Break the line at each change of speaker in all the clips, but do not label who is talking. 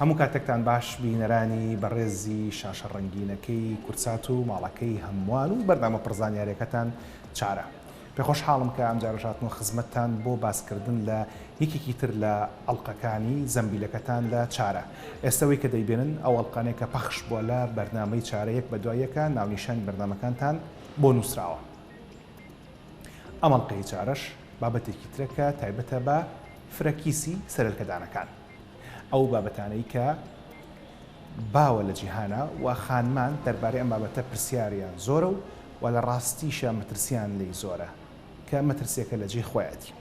هەموو کاتێکتان باش بینەرانی بەڕێزی شاشە ڕەنگینەکەی کوردسات و ماڵەکەی هەمووان و بەرنامە پڕ زانیاریەکەتان چارە. پێ خۆشحاڵم کە ئەمجارەش هاتمەوە خزمەتتان بۆ باسکردن لە یەکێکی تر لە ئەڵقەکانی زەمبیلەکەتان لە چارە. ئێستە وەی کە دەیبینن ئەو ئەڵقانەیە کە پەخش بووە لە بەرنامەی چارە یەک بە دوای یەکە ناونیشانی بەرنامەکانتان بۆ نووسراوە. ئەم ئەڵقەی چارەش بابەتێکی ترە کە تایبەتە بە فرەکیسی سەرێلکەدانەکان. ئەو بابەتانەی کە باوە لە جیهانا و خانمان دەربارەی ئەم بابەتە پرسیاریان زۆرە و و لە ڕاستیشا مەترسیان لێی زۆرە کە مەترسیەکە لە جێی خۆیەتی.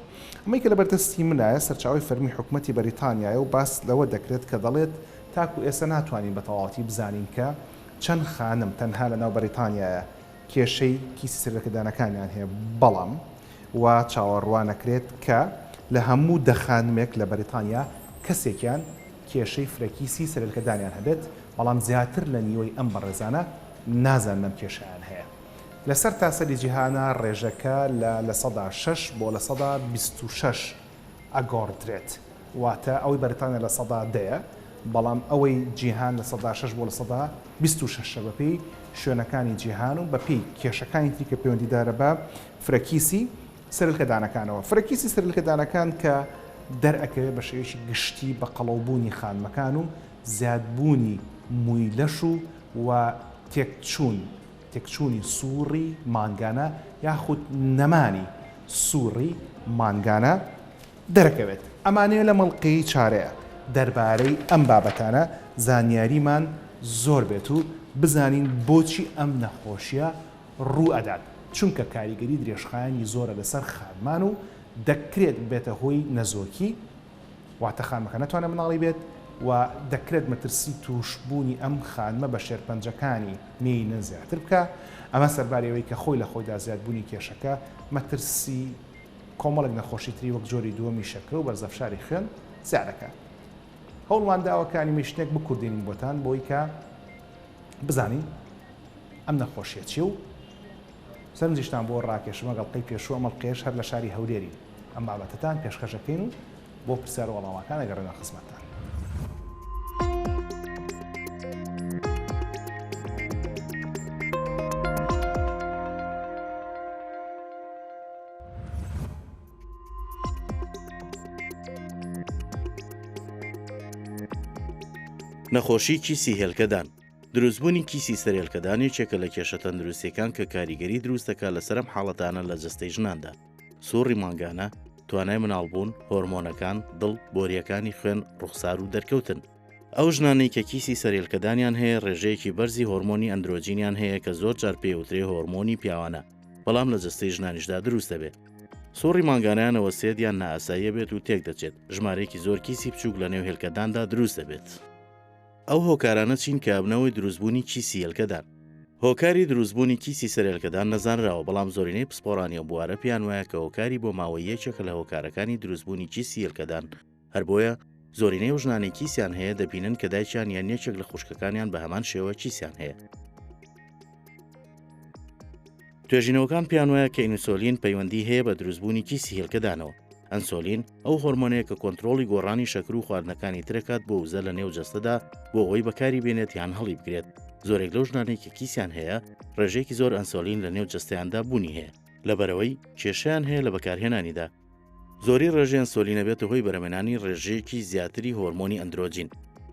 ئەمەی کە لەبەردەستی منایە سەرچاوەی فەرمی حکومەتی بەریتانیایە و باس لەوە دەکرێت کە دەڵێت تاکو ئێستا ناتوانین بە تەواوەتی بزانین کە چەند خانم تەنها لەناو بەریتانیایە کێشەی کیسی سەرلەکەدانەکانیان هەیە بەڵام وا چاوەڕوانەکرێت کە لە هەموو دە خانمێک لە بەریتانیا کەسێکیان کێشەی فرەکیسی سەرلکەدانیان هەبێت، بەڵام زیاتر لە نیوەی ئەم بەڕێزانە نازانن ئەم کێشەیان هەیە. لە سەرتاسەری جیهانا ڕێژەکە لە 6% بۆ 26% ئەگۆڕدرێت، واتە ئەوەی بەریتانیا 10% ە، بەڵام ئەوەی جیهان 6% بۆ 26% ە بەپێی شوێنەکانی جیهان و بەپێی کێشەکانی تری کە پەیوەندیدارە بە فرەکیسی سەرلکەدانەکانەوە. فرەکیسی سەرلکەدانەکان کە دەرئەکەوێت بە شێوەیەکی گشتی بە قەڵەوبوونی خانمەکان و زیادبوونی مووی لەش و و تێکچوون تێکچوونی سوڕی مانگانە یاخود نەمانی سوڕی مانگانە دەرەکەوێت. ئەمانەیە لە مەڵقەی چارەیە دەربارەی ئەم بابەتانە زانیاریمان زۆر بێت و بزانین بۆچی ئەم نەخۆشیە ڕوو ئەدات، چونکە کاریگەری درێژخایەنی زۆرە لەسەر خانمان و دەکرێت ببێتە هۆی نەزۆکی، واتە خانمەکە نەتوانێت مناڵی بێت و دەکرێت مەترسی تووشبوونی ئەم خانمە بە شێرپەنجەکانی مێینە زیاتر بکا، ئەمە سەرباری ئەوەی کە خۆی لە خۆیدا زیادبوونی کێشەکە مەترسی کۆمەڵێک نەخۆشی تری وەک جۆری دووەمی شەکرە و بەرزەفشاری خوێن زیاد دەکات. هەوڵمان داوە کە ئەنیمەیشنێک بکوردێنین بۆتان بۆی کە بزانین ئەم نەخۆشیە چیە و سەرنجیشتان بۆ ڕاکێشم ئەگەڵ قەی پێشوو ئەم ئەڵقەیەش هەر لە شاری هەولێرین ئەم بابەتەتان پێشکەشەکەین و بۆ پرسیار و وەڵامەکان ئەگەڕێنە خزمەتتان.
نەخۆشی کیسی هێلکەدان دروستبوونی کیسی سەرێلکەدان یەکێکە لە کێشە تەندروستیەکان کە کاریگەری دروست دەکات لەسەر ئەم حاڵەتانە لە جەستەی ژناندا، سوڕی مانگانە، توانای مناڵبوون، هۆرمۆنەکان، دڵ، بۆرییەکانی خوێن، ڕوخسار و دەرکەوتن. ئەو ژنانەی کە کیسی سەرێلکەدانیان هەیە ڕێژەیەکی بەرزی هۆرمۆنی ئەندرۆجینیان هەیە کە زۆر جار پێی وترێ هۆرمۆنی پیاوانە، بەڵام لە جەستەی ژنانیشدا دروست دەبێت. سوڕی مانگانەیان ئەوەستێت یان نائاساییە بێت و تێکدەچێت، ژمارەیەکی زۆر کیسی بچووک لەنێو هێلکەداندا دروست دەبێت. ئەو هۆکارانە چین کە ئەبنە هۆی دروستبوونی کیسی هێلکەدان؟ هۆکاری دروستبوونی کیسی سەر هێلکەدان نەزانراوە، بەڵام زۆرینەی پسپۆڕانی ئەو بوارە پێیان وایە کە هۆکاری بۆماوەیی یەکێکە لە هۆکارەکانی دروستبوونی کیسی هێلکەدان، هەر بۆیە زۆرینەی ئەو ژنانەی کیسیان هەیە دەبینن کە دایکیان یان یەکێک لە خوشکەکانیان بە هەمان شێوە کیسیان هەیە. توێژینەوەکان پێیان وایە کە ئینسۆلین پەیوەندی هەیە بە دروستبوونی کیسی هێلکەدانەوە. ئەنسۆلین ئەو هۆرمۆنەیە کە کۆنترۆڵی گۆڕانی شەکر و خواردنەکانی ترەکات بۆ وزە لە نێو جەستەدا بۆ ئەوەی بەکاری بێنێت یان هەڵی بگرێت. زۆرێک لەو ژنانەی کە کیسیان هەیە ڕێژەیەکی زۆر ئەنسۆلین لە نێو جەستەیاندا بوونی هەیە لەبەرئەوەی کێشەیان هەیە لە بەکارهێنانیدا. زۆری ڕێژەی ئەنسۆلین ئەبێتە هۆی بەرهەمهێنانی ڕێژەیەکی زیاتری هۆرمۆنی ئەندرۆجین.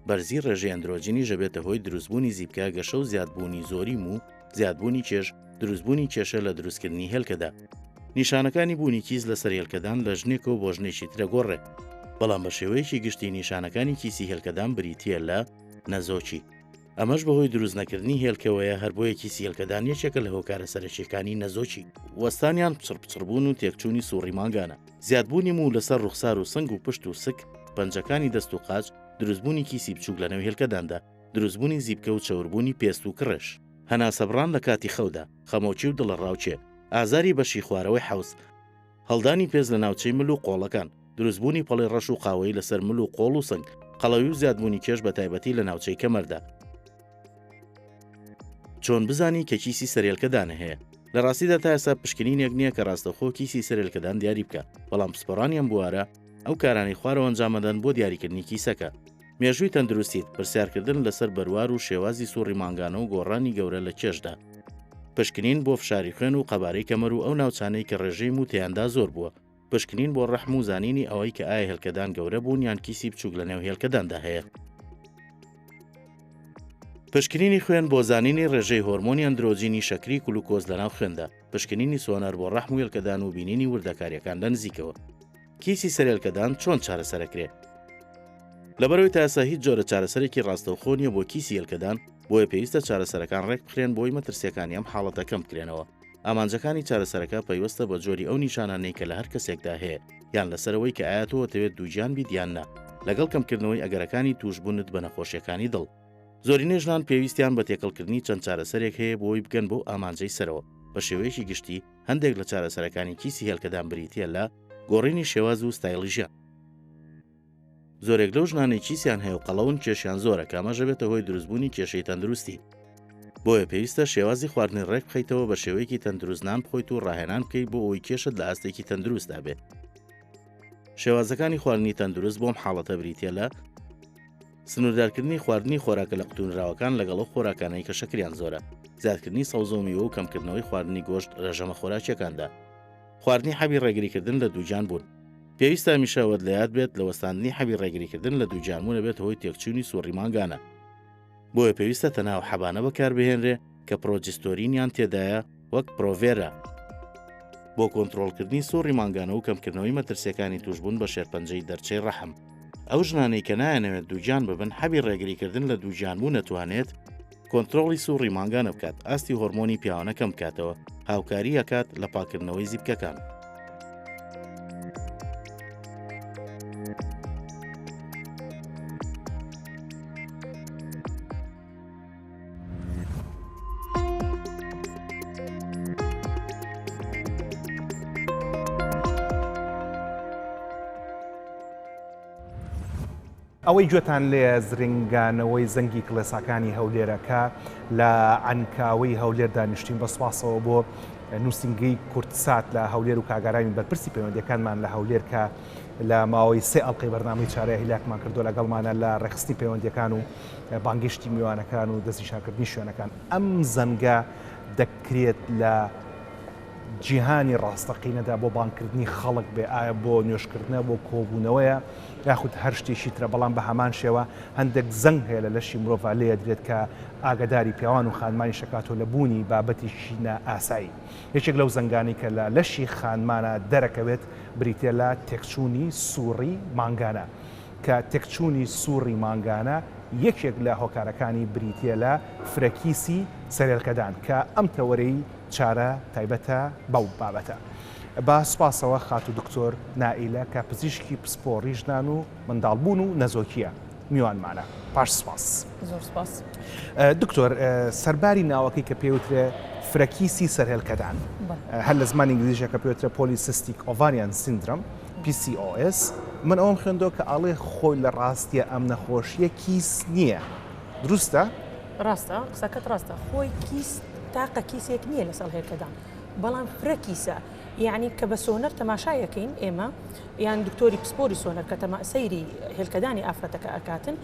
بەرزی ڕێژەی ئەندرۆجینیش ئەبێتە هۆی دروستبوونی زیپکە، گەشە و زیادبوونی زۆری موو، زیادبوونی کێش، دروستبوونی کێشە لە دروستکردنی هێلکەدا. نیشانەکانی بوونی کیس لەسەر هێلکەدان لە ژنێکەوە بۆ ژنێکی تر ئەگۆڕێ، بەڵام بە شێوەیەکی گشتی نیشانەکانی کیسی هێلکەدان بریتییە لە، نەزۆکی. ئەمەش بەهۆی دروست نەکردنی هێلکەوەیە، هەر بۆیە کیسی هێلکەدان یەکێکە لە هۆکارە سەرەکییەکانی نەزۆکی. وەستان یان پچڕپچڕبوون و تێکچوونی سوڕی مانگانە. زیادبوونی موو لەسەر ڕوخسار و سنگ و پشت و سک، پەنجەکانی دەست و قاچ، دروستبوونی کیسی بچووک لەنێو هێلکەداندا. دروستبوونی زیپکە و چەوربوونی پێست و کڕێش. هەناسەبڕان لە کاتی خەودا، خەمۆکی و دڵەڕاوکێ، ئازاری بەشی خوارەوەی حەوز، هەڵدانی پێست لە ناوچەی مل و قۆڵەکان، دروستبوونی پەڵەی ڕەش و قاوەیی لەسەر مل و قۆڵ و سنگ، قەڵەوی و زیادبوونی کێش بەتایبەتی لە ناوچەی کەمەردا. چۆن بزانی کە کیسی سەرێلکەدانە هەیە؟ لە ڕاستیدا تا ئێستا پشکنینێک نییە کە ڕاستەوخۆ کیسی سەرێلکەدان دیاری بکا، بەڵام پسپۆڕانی ئەم بوارە ئەو کارانەی خوارەوە ئەنجامەدەن بۆ دیاریکردنی کیسەکە. مێژووی تەندروستیت، پرسیارکردن لەسەر بەروار و شێوازی سوڕی مانگانە و گۆڕانی گەورە لە کێشدا. پشکنین بۆ فشاری خوێن و قەبارەی کەمەر و ئەو ناوچانەی کە ڕێژەی موو تێیاندا زۆر بووە. پشکنین بۆ ڕەحم و زانینی ئەوەی کە ئایا هێلکەدان گەورە بوون یان کیسی بچووک لەنێو هێلکەداندا هەیە. پشکنینی خوێن بۆ زانینی ڕێژەی هۆرمۆنی ئەندرۆجینی شەکری کلوکۆز لەناو خوێندا. پشکنینی سۆنەر بۆ ڕەحم و هێلکەدان و بینینی وردەکارییەکان لە نزیکەوە. کیسی سەرێلکەدان چۆن چارەسەرەکرێ؟ لەبەرئەوەی تا ئێستا هیچ جۆرە چارەسەرێکی ڕاستەوخۆ نییە بۆ کیسی هێلکەدان، بۆیە پێویستە چارەسەرەکان ڕێکبخرێن بۆی مەترسییەکانی ئەم حاڵەتە کەم بکرێنەوە. ئامانجەکانی چارەسەرەکە پەیوەستە بە جۆری ئەو نیشانانەی کە لە هەر کەسێکدا هەیە، یان لەسەر ئەوەی کە ئایا تۆ ئەتەوێت دووگیان بیت یان نا، لەگەڵ کەمکردنەوەی ئەگەرەکانی تووشبوونت بە نەخۆشییەکانی دڵ. زۆرینەی ژنان پێویستیان بە تێکەڵکردنی چەند چارەسەرێک هەیە بۆ ئەوەی بگەن بەو ئامانجەی سەرەوە، بە شێوەیەکی گشتی هەندێک لە چارەسەرەکانی کیسی هێلکەدان بریتییە لە، گۆڕینی شێواز و ستایڵی ژیان. زۆرێک لەو ژنانەی کیسیان هەیە و قەڵەون کێشیان زۆرە کە ئەمەش دەبێتە هۆی دروستبوونی کێشەی تەندروستی. بۆیە پێویستە شێوازی خواردنی ڕێک بخەیتەوە بە شێوەیەکی تەندروست نان بخۆیت و ڕاهێنان بکەیت بۆ ئەوەی کێشت لە ئاستێکی تەندروستدا بێت. شێوازەکانی خواردنی تەندروست بۆم حاڵەتە بریتیە لە سنووردارکردنی خواردنی خۆراکە لە قوتونراوەکان لەگەڵ ئەو خۆراکانەی کە شەکریان زۆرە، زیادکردنی سەوزە و میوە و کەمکردنەوەی خواردنی گۆشت لە ژەمە خۆراکییەکاندا. خواردنی حەبی ڕێگریکردن لە دووگیان بوون. پێویستە هەمیشە ئەوەت لە یاد بێت لە وەستاندنی حەبی ڕێگریکردن لە دووگیانبوون ئەبێتە هۆی تێکچوونی سوڕی مانگانە. بۆیە پێویستە تەنها ئەو حەبانە بەکاربهێنرێ کە پرۆجستۆرینیان تێدایە وەک پرۆڤێرا بۆ کۆنترۆڵکردنی سوڕی مانگانە و کەمکردنەوەی مەترسیەکانی توشبوون بە شێرپەنجەی دەرچەی ڕەحم. ئەو ژنانەی کە نایانەوێت دووگیان ببن حەبی ڕێگریکردن لە دووگیانبوون ئەتوانێت کۆنترۆڵی سوڕی مانگانە بکات، ئاستی هۆرمۆنی پیاوانە کەم بکاتەوە، هاوکاری ئەکات لە پاککردنەوەی زیپکەکان.
ئەوەی گوێتان لێیە زرینگانەوەی زەنگی کڵێساکانی هەولێرە کە لە عەنکاوەی هەولێر دانیشتین بە سوپاسەوە بۆ نووسینگەی کوردسات لە هەولێر و کاگارامی بەرپرسی پەیوەندیەکانمان لە هەولێر کە لە ماوەی سێ ئەڵلقەی بەرنامەی چارەیە هیلاکمان کردو لەگەڵمانە لە ڕێکخستنی پەیوەندیەکان و بانگێشتی میوانەکان و دەستنیشانکردنی شوێنەکان ئەم زەنگە دەکرێت لە جیهانی ڕاستەقینەدا بۆ بانگکردنی خەڵک بێ ئایا بۆ نوێژکردنە بۆ کۆبوونەوەیە یاخود هەر شتێکی ترە بەڵام بە هەمان شێوە هەندێک زەنگ هەیە لە لەشی مرۆڤ لێدرێت کە ئاگاداری پیاوان و خانمانی شەکاتۆ لە بوونی بابەتێکی نائاسایی یەکێک لەو زەنگانەی کە لە لەشی خانمانە دەرەکەوێت بریتیە لە تێکچوونی سوڕی مانگانە کە تێکچوونی سوڕی مانگانە یەکێک لە هۆکارەکانی بریتیە لە فرەکیسی سەرێلکەدان کە ئەم تەوەرەی چارە تایبەتە بەو بابەتە. بە سوپاسەوە خاتوو دکتۆر نائیلە کە پزیشکی پسپۆڕی ژنان و منداڵبوون و نەزۆکییە میوانمانە. پاش سوپاس.
زۆر سوپاس.
دکتۆر سەرباری ناوەکەی کە پێوترێ فرەکیسی سەرهێلکەدان هەر لە زمانی ئینگلیزیشە کە پێوترێ Polycystic Ovarian Syndrome PCOS من ئەوەم خوێندەوە کە ئاڵێ خۆی لە ڕاستیە ئەم نەخۆشیە کیس نییە دروستە؟
ڕاستە قسەکەت ڕاستە خۆی کیس تاقە کیسێک نییە لەسەر هێلکەدان بەڵام فرە کیسە یعنی کە بە سۆنەر تەماشایەکەین ئێمە یان دکتۆری پسپۆری سۆنەر کە تەما سەیری هێلکەدانی ئافرەتەکە ئەکاتن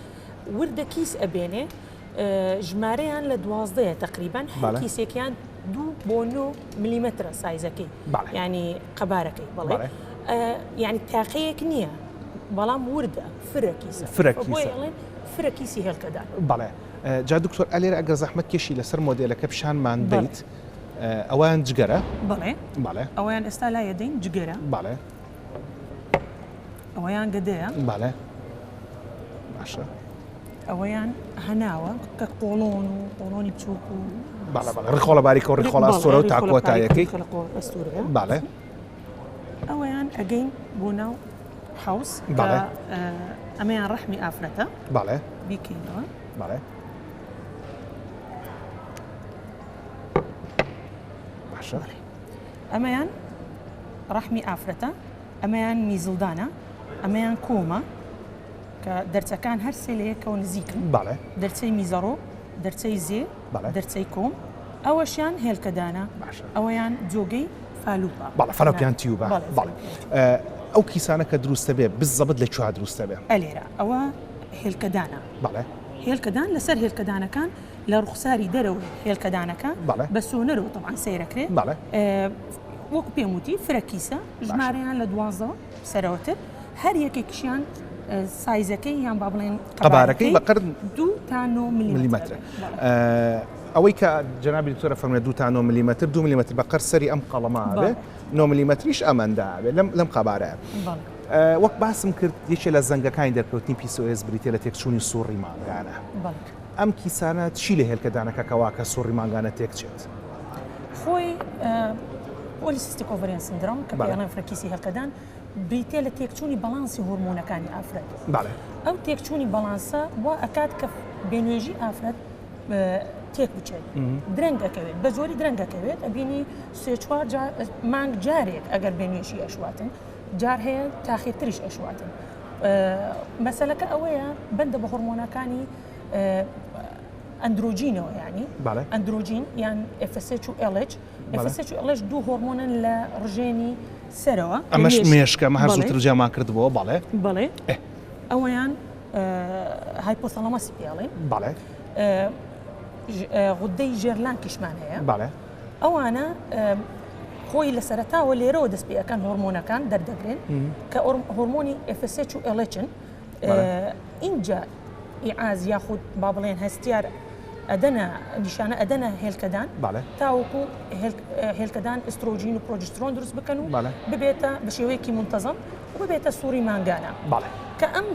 وردە کیس ئەبێنێ ژمارەیان لە دوازدەیە تقریبان هەر کیسێکیان دوو بۆ نۆ ملیمەترە سایزەکەی ینی قەبارەکەی بەڵێ یعنی تاقەیەک نییە بەڵام وردە فرە کیسە
فرە
فرە کیسی هێلکەدان.
بەڵێ جا دکتۆر ئەلێرە ئەگەر زەحمەت کێشی لەسەر مۆدێلەکە پیشانمان بیت ئەویان جگەرە
بەڵێ
بەڵێ
ئەویان ئێستا لایە دەین جگەرە
بەڵێ
ئەوەیان گەدەیە
بەڵێ باشە
ئەوەیان هەناوە کە قۆڵۆن و قۆڵۆنی بچووک و
بەڵێ بەڵێ ڕیخۆڵە باریکە و ڕیخۆڵە ئەستوورە و تا کۆتایەکەی بەڵێ
ئەوەیان ئەگەین بۆ ناو حەوز
بەڵێ
ئەمەیان ڕەحمی ئافرەتە
بەڵێ
بیکەینەوە
بەڵێ باشە
ئەمەیان ڕەحمی ئافرەتە ئەمەیان میزڵدانە ئەمەیان کۆمە کە دەرچەکان هەر سێ لە یەکەوە نزیکن
بەڵێ
دەرچەی میزەڕۆ دەرچەی زێ
بەڵێ
دەرچەی کۆم ئەوەشیان هێلکەدانە
باشە
ئەوەیان جۆگەی فالوپە
بەڵێ fallopian tube ە
بەڵێ
بەڵێ ئەو کیسانە کە دروستە بێ بزەبت لە کوێ دروستە بێ
ئەلێرە ئەوە. هێلکەدانە.
بەڵێ.
هێلکەدان لەسەر هێلکەدانەکان لە ڕوخساری دەرەوەی هێلکەدانەکە
بەڵێ.
بە سۆنەرەوە تەبعەن سەیرەکرێ.
بەڵێ.
وەکو پێم وتی فرە کیسە ژمارەیان لە 12 سەرەوەتر هەر یەکێکیشیان سایزەکەی یان با بڵێن
قەبارەکەی بەقەر
2 تا 9
ملیمەترە. ئەوەی کە جەنابی دکتۆرە فەرموێ 2 تا 9 ملیمەتر 2 ملیمەتر بەقەر سەری ئەم قەڵەمە بێ 9 ملیمەتریش ئەمەندە بێ لەم لەم قەبارەیە. وەک باسم کرد یەکێ لە زەنگەکانی دەرکەوتنی PCOS بریتە لە تێکچوونی سوڕی مانگانە. ئەم کیسانە چی لە هێلکەدانەکە کە واکە سوڕی مانگانە تێکچێت؟
خۆی polycystic ovarian syndrome کە پێڵێن فرەکیسی هێلکەدان بریتیە لە تێکچوونی باڵانسی هۆرمۆنەکانی ئافرەت. ئەو تێکچوونی باڵانسە وا ئەکات کە بێنوێژی ئافرەت تێک بچێت درەنگ ئەکەوێت بە زۆری درەنگ ئەکەوێت ئەبینی سێ چوار مانگ جارێک ئەگەر بێنوێژی ئەشواتن جار هەیە تاخیرتریش ئەشواتن مەسەلەکە ئەوەیە بەندە بە هۆرمۆنەکانی ئەندرۆجینەوە ینی ئەندرۆجین یان FSH و LH FSH و LH دوو هۆرمۆنن لە ڕژێنی سەرەوە
ئەمەش مێشکە ئەمە هەر زووتر جیامان کردبووە بەڵێ
بەڵێ ئەوەیان hypothalamus ی پێڵێن
بەڵێ
غودەی ژێرلانکیشمان هەیە
بەڵێ
ئەوانە خۆی لە سەرەتاوە لێرەوە دەست پێ ئەکەن هۆرمۆنەکان دەردەگرن کە هۆرمۆنی FSH و LH ن ئینجا ئیعاز یاخود با بڵێن هەستیار ئەدەنە نیشانە ئەدەنە هێلکەدان تاوەکو هێلکەدان ئسترۆجین و پرۆجسترۆن دروست بکەن و ببێتە بە شێوەیەکی منتەزەم و ببێتە سووری مانگانە کە ئەم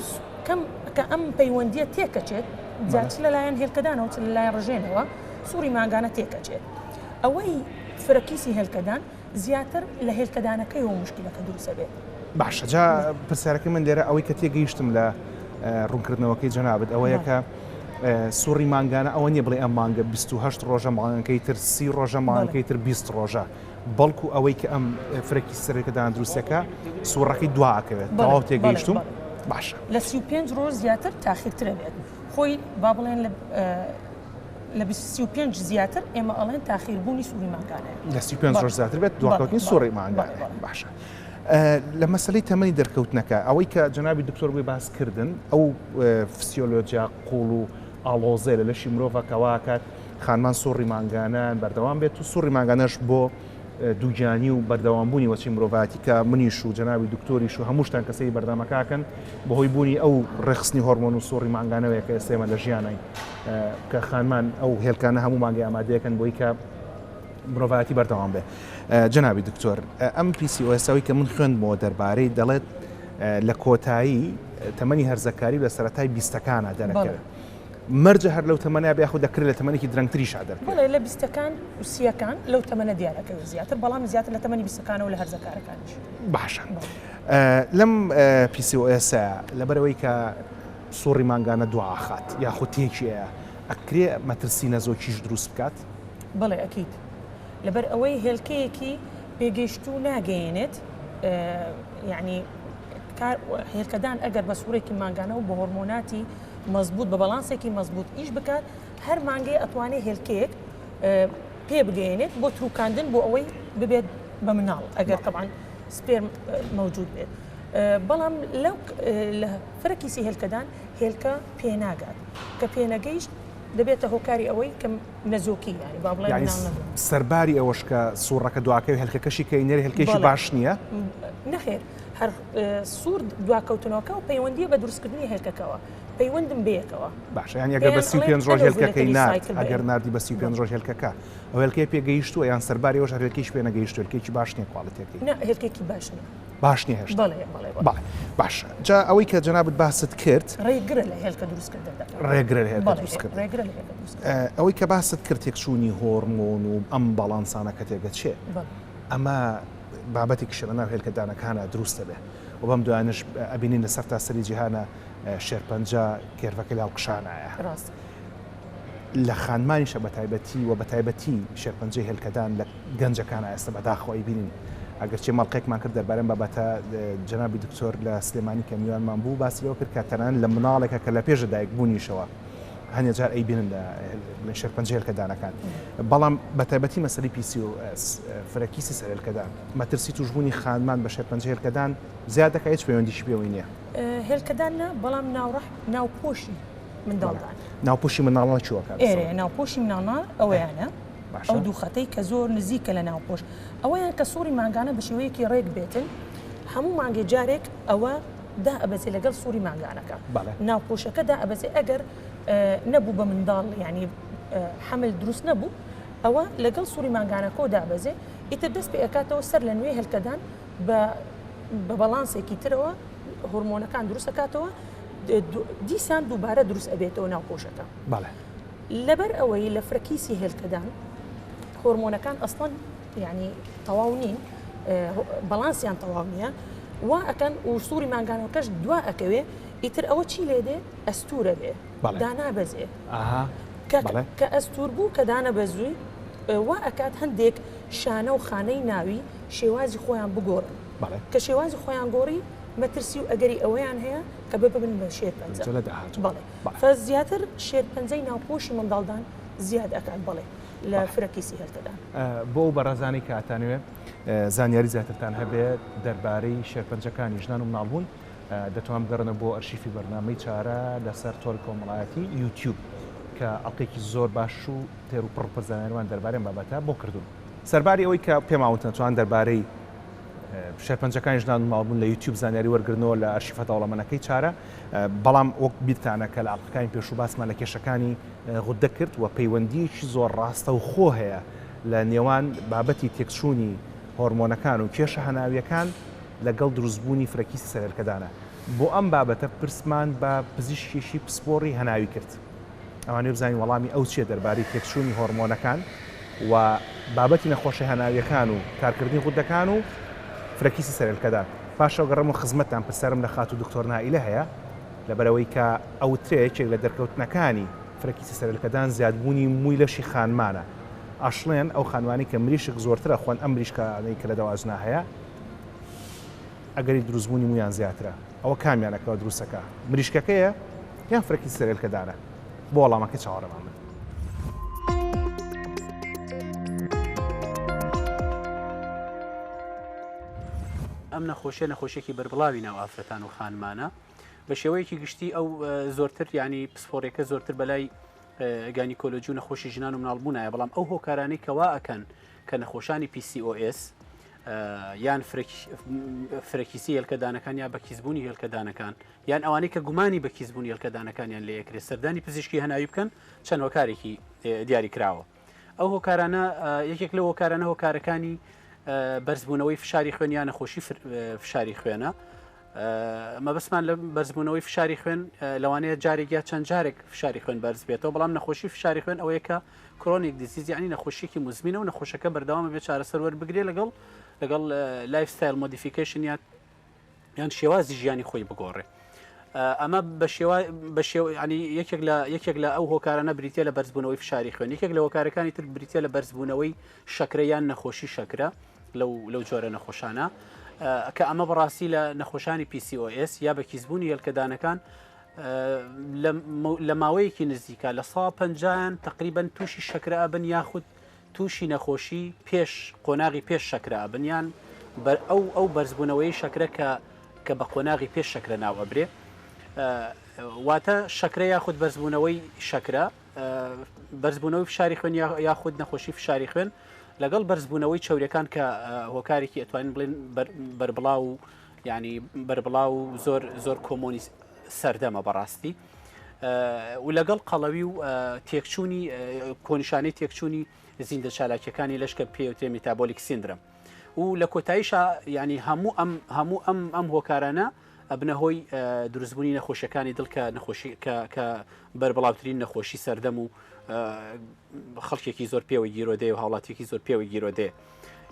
کەم کە ئەم پەیوەندیە تێکەچێت جا چ لەلایەن هێلکەدانەوە چ لەلایەن ڕژێنەوە سووری مانگانە تێکەچێت ئەوەی فرەکیسی هێلکەدان زیاتر لە هێلکەدانەکەیەوە موشکیلەکە دروست ئەبێت.
باشە جا پرسیارەکەی من لێرە ئەوەی کە تێگەیشتم لە ڕوونکردنەوەکەی جەنابت ئەوەیە کە سوڕی مانگانە ئەوە نییە بڵێ ئەم مانگە 28 ڕۆژە مانگەکەی تر 30 ڕۆژە مانگەکەی تر 20 ڕۆژە بەڵکو ئەوەی کە ئەم فرەکی سەرەکەدان دروستەکە سوڕەکەی دواکەوێت تەواو تێگەیشتم باشە
لە 35 ڕۆژ زیاتر تاخیرترە بێت خۆی با بڵێن لە لە 35 زیاتر ئێمە ئەڵێن تاخیربوونی سوڕی مانگانەیە.
لە 35 ڕۆژ زیاتر بێت دواکەوتنی سوڕی مانگانەیە. باشە. لە مەسەلەی تەمەنی دەرکەوتنەکە ئەوەی کە جەنابی دکتۆر بۆی باس کردن ئەو فسیۆلۆجیا قوڵ و ئاڵۆزەیە لە لەشی مرۆڤە کە واکات خانمان سوڕی مانگانە بەردەوام بێت و سوڕی مانگانەش بۆ دووگیانی و بەردەوامبوونی وەچەی مرۆڤایەتی کە منیش و جەنابی دکتۆریش و هەمووشتان کە سەیری بەرنامەکە ئەکەن بەهۆی بوونی ئەو ڕێکخستنی هۆرمۆن و سوڕی مانگانەوەیە کە ئێستا ئێمە لە ژیانین کە خانمان ئەو هێلکانە هەموو مانگی ئامادەیەکەن بۆی کە مرۆڤایەتی بەردەوام بێ جەنابی دکتۆر ئەم PCOS ەوەی کە من خوێندمەوە دەربارەی دەڵێت لە کۆتایی تەمەنی هەرزەکاری لە سەرەتای بیستەکانە دەرەکەوێت مەرجە هەر لەو تەمەنە بێ یاخود دەکرێت لە تەمەنێکی درەنگتریشا دەرکەوێت؟
بەڵێ لە بیستەکان و سییەکان لەو تەمەنە دیارەکەوێت زیاتر، بەڵام زیاتر لە تەمەنی بیستەکانەوە لە هەرزەکارەکانیش.
باشە لەم PCOS ە لەبەرئەوەی کە سوڕی مانگانە دواخات یاخود تێکی ئەیا ئەکرێ مەترسی نەزۆکیش دروست بکات؟
بەڵێ ئەکید لەبەر ئەوەی هێلکەیەکی پێگەیشتوو ناگەیەنێت یعنی هێلکەدان ئەگەر بە سوڕێکی مانگانە و بە هۆرمۆناتی مەزبوت بە بەڵانسێکی مەزبوت ئیش بکات هەر مانگەی ئەتوانێ هێلکەیەک پێ بگەیەنێت بۆ تروکاندن بۆ ئەوەی ببێت بە مناڵ ئەگەر تەبعەن sperm مەوجود بێت بەڵام لەو لە فرەکیسی هێلکەدان هێلکە پێناگات کە پێنەگەیشت دەبێتە هۆکاری ئەوەی کە نەزۆکی یانی با بڵێن
یانی سەرباری ئەوەش کە سوڕەکە دواکەوێ هێلکەکەشی کە ئینێرێ هێلکەیەکی باش نییە؟
نەخێر هەر سوور دواکەوتنەوەکە و پەیوەندیە بە دروستکردنی هێلکەکەوە پەیوەندم بەیەکەوە.
باشە یانی ئەگەر بە 35 ڕۆژ هێلکەکەی نارد ئەگەر ناردی بە 35 ڕۆژ هێلکەکە ئەو هێلکەی پێگەیشتووە یان سەرباری ئەوەش هەر هێلکەیش پێ نەگەیشتووە هێلکەیەکی باش نییە quality ەکەی؟
نا هێلکەیەکی باش نییە.
باش نییە هێشتا؟
بەڵێ بەڵێ
بەڵێ باشە جا ئەوەی کە جەنابت باست کرد
ڕێگرە لە هێلکە دروستکردندا.
ڕێگرە لە هێلکە دروستکردن.
ڕێگرە لە هێلکە دروستکردن.
ئەوەی کە باست کرد تێکچوونی هۆرمۆن و ئەم باڵانسانە کە تێگەچێ ئەمە بابەتێکیشە لەناو هێلکەدانەکانا دروست دەبێ و بەم دوایانەش ئەبینین لە سەرتاسەری جیهانا شێرپەنجە curve ەکەی لە هەڵکشانایە.
ڕاستە.
لە خانمانیشە بەتایبەتی و بەتایبەتی شێرپەنجەی هێلکەدان لە گەنجەکانا ئێستا بەداخەوە ئەیبینین. ئەگەرچی مەڵقێکمان کرد دەربارەی ئەم بابەتە جەنابی دکتۆر لە سلێمانی کە میوانمان بوو باسی لەوە کرد کە تەنانەت لە مناڵێکە کە لە پێش لەدایکبوونیشەوە. هەنێ جار ئەیبینن لە بڵێن شێرپەنجە هێلکەدانەکان بەڵام بە تایبەتی مەسەلەی PCOS فرەکیسی سەر هێلکەدان مەترسی توشبوونی خانمان بە شێرپەنجە هێلکەدان زیاد دەکات هیچ پەیوەندیشی پێوەی نییە.
هێلکەدان نا بەڵام ناوڕەح ناوپۆشی منداڵدان.
ناوپۆشی منداڵان چی وەکات؟
ئێرە ناوپۆشی مناڵان ئەوەیانە ئەو دوو خەتەی کە زۆر نزیکە لە ناوپۆش ئەوەیان کە سوڕی مانگانە بە شێوەیەکی ڕێک بێتن هەموو مانگێ جارێک ئەوە دائەبەزێ لەگەڵ سوڕی مانگانەکە ناوپۆشەکە دائەبەزێ ئەگەر نەبوو بە منداڵ یعنی حەمل دروست نەبوو ئەوە لەگەڵ سوڕی مانگانەکەەوە دابەزێ ئیتر دەست پێ ئەکاتەوە سەر لە نوێ هێلکەدان بە بە بەڵانسێکی ترەوە هۆرمۆنەکان دروست ئەکاتەوە دیسان دووبارە دروست ئەبێتەوە ناوپۆشەکە لەبەر ئەوەی لە فرەکیسی هێلکەدان هۆرمۆنەکان ئەسڵەن یعنی تەواو نین بەڵانسیان تەواو نییە وا ئەکەن و سووری مانگانەکەش دوا ئەکەوێ ئیتر ئەوە چی لێ دێ ئەستورە بێ دانابەزێ کە ئەستور بوو کە دانە بەزووی وا ئەکات هەندێک شانە و خانەی ناوی شێوازی خۆیان بگۆڕن کە شێوازی خۆیان گۆڕی مەترسی و ئەگەری ئەوەیان هەیە کە ببن بە شێرپەنجە
لە داهاتوو
بەڵێ زیاتر شێرپەنجەی ناوپۆشی منداڵدان زیاد ئەکات بەڵێ لە فرەکیسی هێلکەدان.
بۆ ئەو بەڕێزانەی کە ئەتانەوێ زانیاری زیاترتان هەبێت دەربارەی شێرپەنجەکانی ژنان و مناڵبوون دەتوان بگەڕێنەوە بۆ ئەرشیفی بەرنامەی چارە لەسەر تۆڕی کۆمەڵایەتی یوتیوب کە ئەڵقەیەکی زۆر باش و تێر و پڕ پڕ زانیاریمان دەربارەی ئەم بابەتە بۆ کردوون. سەرباری ئەوەی کە پێمان وتن ئەتوان دەربارەی شێرپەنجەکانی ژنان و مناڵبوون لە یوتیوب زانیاری وەرگرنەوە لە ئەرشیفە دەوڵەمەنەکەی چارە، بەڵام وەک بیرتانە کە لە ئەڵقەکانی پێشوو باسمان لە کێشەکانی غوددە کرد و پەیوەندییەکی زۆر ڕاستەوخۆ هەیە لە نێوان بابەتی تێکچوونی هۆرمۆنەکان و کێشە هەناوییەکان لەگەڵ دروستبوونی فرەکیسی سەرهێلکەدانە. بۆ ئەم بابەتە پرسمان بە پزیشکێکی پسپۆڕی هەناوی کرد. ئەمانەوێ بزانین وەڵامی ئەو چییە دەربارەی تێکچوونی هۆرمۆنەکان و بابەتی نەخۆشە هەناوییەکان و کارکردنی غوددەکان و فرەکیسی سەرهێلکەدان. پاشەوە گەڕێمەوە خزمەتتان پرسیارم لە خاتوو دکتۆر نائیلە هەیە لەبەرئەوەی کە ئەوترێ یەکێک لە دەرکەوتنەکانی فرەکیسی سەرهێلکەدان زیادبوونی مووی لەشی خانمانە ئەشڵێن ئەو خانمانەی کە مریشک زۆرتر ئەخۆن ئەم مریشکانەی کە لە دەواجنا هەیە ئەگەری دروستبوونی موویان زیاترە ئەوە کامیانە کەوا دروستەکە مریشکەکەیە یان فرەکیسی سەرهێلکەدانە بۆ وەڵامەکەی چاوەڕێمان بن.
ئەم نەخۆشیە نەخۆشیەکی بەربڵاوی ناو ئافرەتان و خانمانە بە شێوەیەکی گشتی ئەو زۆرتر ینی پسپۆڕیەکە زۆرتر بەلای گانیکۆلۆجی و نەخۆشی ژنان و مناڵبوونایە بەڵام ئەو هۆکارانەی کەوا ئەکەن کە نەخۆشانی PCOS یان فرەکیسی هێلکەدانەکان یا بەکیسبوونی هێلکەدانەکان یان ئەوانەی کە گومانی بەکیسبوونی هێلکەدانەکانیان لێ ئەکرێت سەردانی پزیشکی هەناوی بکەن چەند هۆکارێکی دیاری کراوە. ئەو هۆکارانە یەکێک لەو هۆکارانە هۆکارەکانی بەرزبوونەوەی فشاری خوێن یان نەخۆشی فشاری خوێنە مەبەستمان لە بەرزبوونەوەی فشاری خوێن لەوانەیە جارێک یا چەند جارێک فشاری خوێن بەرز بێتەوە بەڵام نەخۆشی فشاری خوێن ئەوەیە کە chronic disease یعنی نەخۆشیێکی مزمینە و نەخۆشەکە بەردەوامە بێ چارەسەر وەربگرێ لەگەڵ لەگەڵ lifestyle modification یا یان شێوازی ژیانی خۆی بگۆڕێ ئەمە بە شێوە بە شێوە ینی یەکێک لە یەکێک لە ئەو هۆکارانە بریتە لە بەرزبوونەوەی فشاری خوێن یەکێک لە هۆکارەکانی تر بریتە لە بەرزبوونەوەی شەکرە یان نەخۆشی شەکرە لەو لەو جۆرە نەخۆشانە کە ئەمە بەڕاستی لە نەخۆشانی PCOS یا بە کیسبوونی هێلکەدانەکان لە ماوەیەکی نزیکە لە سا پەنجایان تقریبن تووشی شەکرە ئەبن یاخود تووشی نەخۆشی پێش قۆناغی پێش شەکرە ئەبن یان بەر ئەو ئەو بەرزبوونەوەی شەکرە کە کە بە قۆناغی پێش شەکرە ناو ئەبرێ واتە شەکرە یاخود بەرزبوونەوەی شەکرە بەرزبوونەوەی فشاری خوێن یاخود نەخۆشی فشاری خوێن لەگەڵ بەرزبوونەوەی چەوریەکان کە هۆکارێکی ئەتوانین بڵێن بەربڵاو و ینی بەربڵاو و زۆر زۆر common ی سەردەمە بەڕاستی و لەگەڵ قەڵەوی و تێکچوونی کۆنیشانەی تێکچوونی زیندە چالاکیەکانی لەش کە پێوترێ metabolic syndrome و لە کۆتاییشا ینی هەموو ئەم هەموو ئەم ئەم هۆکارانە ئەبنە هۆی دروستبوونی نەخۆشیەکانی دڵ کە نەخۆشی کە بەربڵاوترین نەخۆشی سەردەم و خەڵکێکی زۆر پێوە گیرۆدەیە و هاوڵاتیەکی زۆر پێوە گیرۆدەیە.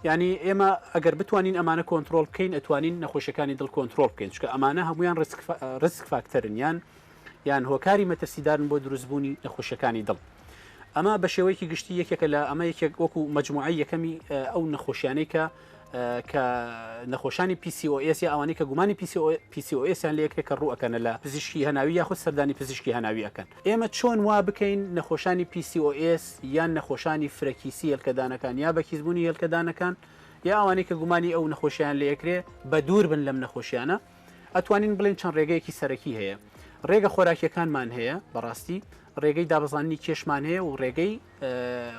ینی ئێمە ئەگەر بتوانین ئەمانە کۆنترۆل بکەین ئەتوانین نەخۆشیەکانی دڵ کۆنترۆل بکەین چکە ئەمانە هەمویان risk factor ن یان یان هۆکاری مەترسیدارن بۆ دروستبوونی نەخۆشیەکانی دڵ. ئەمە بە شێوەیەکی گشتی یەکێکە لە ئەمە یەکێک وەکو مجموعی یەکەمی ئەو نەخۆشیانەی کە کە نەخۆشانی PCOS یا ئەوانەی کە گومانی PCOS یان لێکرێ کە ڕوو ئەکەنە لە پزیشکی هەناوی یاخود سەردانی پزیشکی هەناوی ئەکەن. ئێمە چۆن وا بکەین نەخۆشانی PCOS یان نەخۆشانی فرەکیسی هێلکەدانەکان یا بەکیسبوونی هێلکەدانەکان یا ئەوانەی کە گومانی ئەو نەخۆشیان لێکرێ بە دوور بن لەم نەخۆشیانە ئەتوانین بڵێن چەند ڕێگەیەکی سەرەکی هەیە ڕێگە خۆراکیەکانمان هەیە بەڕاستی ڕێگەی دابەزاندنی کێشمان هەیە و ڕێگەی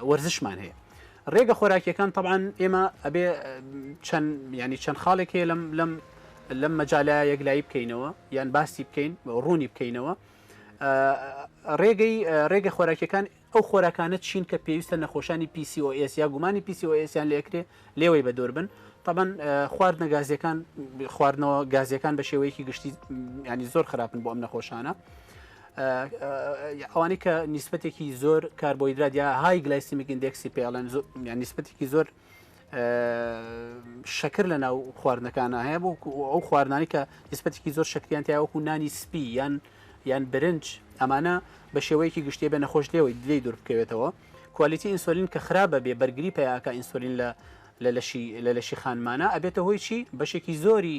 وەرزشمان هەیە ڕێگە خۆراکیەکان تەبعەن ئێمە ئەبێ چەند ینی چەند خاڵێک هەیە لەم لەم لەم مەجالە یەکلایی بکەینەوە یان باسی بکەین ڕوونی بکەینەوە ڕێگەی ڕێگە خۆراکیەکان ئەو خۆراکانە چین کە پێویستە نەخۆشانی PCOS یا گومانی PCOS یان لێکرێ لێوەی بە دوور بن طبعا خواردنە گازیەکان خواردنەوە گازیەکان بە شێوەیەکی گشتی ینی زۆر خراپن بۆ ئەم نەخۆشانە ئەوانەی کە نیسبەتێکی زۆر کاربۆیدرات یا high glycemic index ی پێڵێن یان نیسبەتێکی زۆر شەکر لە ناو خواردنەکانە هەیە بۆ ئەو خواردنانی کە نیسبەتێکی زۆر شەکریان تیا وەکو نانی سپی یان یان برنج ئەمانە بە شێوەیەکی گشتی بە نەخۆش لێوەی لێی دوور بکەوێتەوە quality ئینسۆلین کە خراپە بێ بەرگری پیاکە ئینسۆلین لە لە لەشی لە لەشی خانمانە ئەبێتە هۆی چی بەشێکی زۆری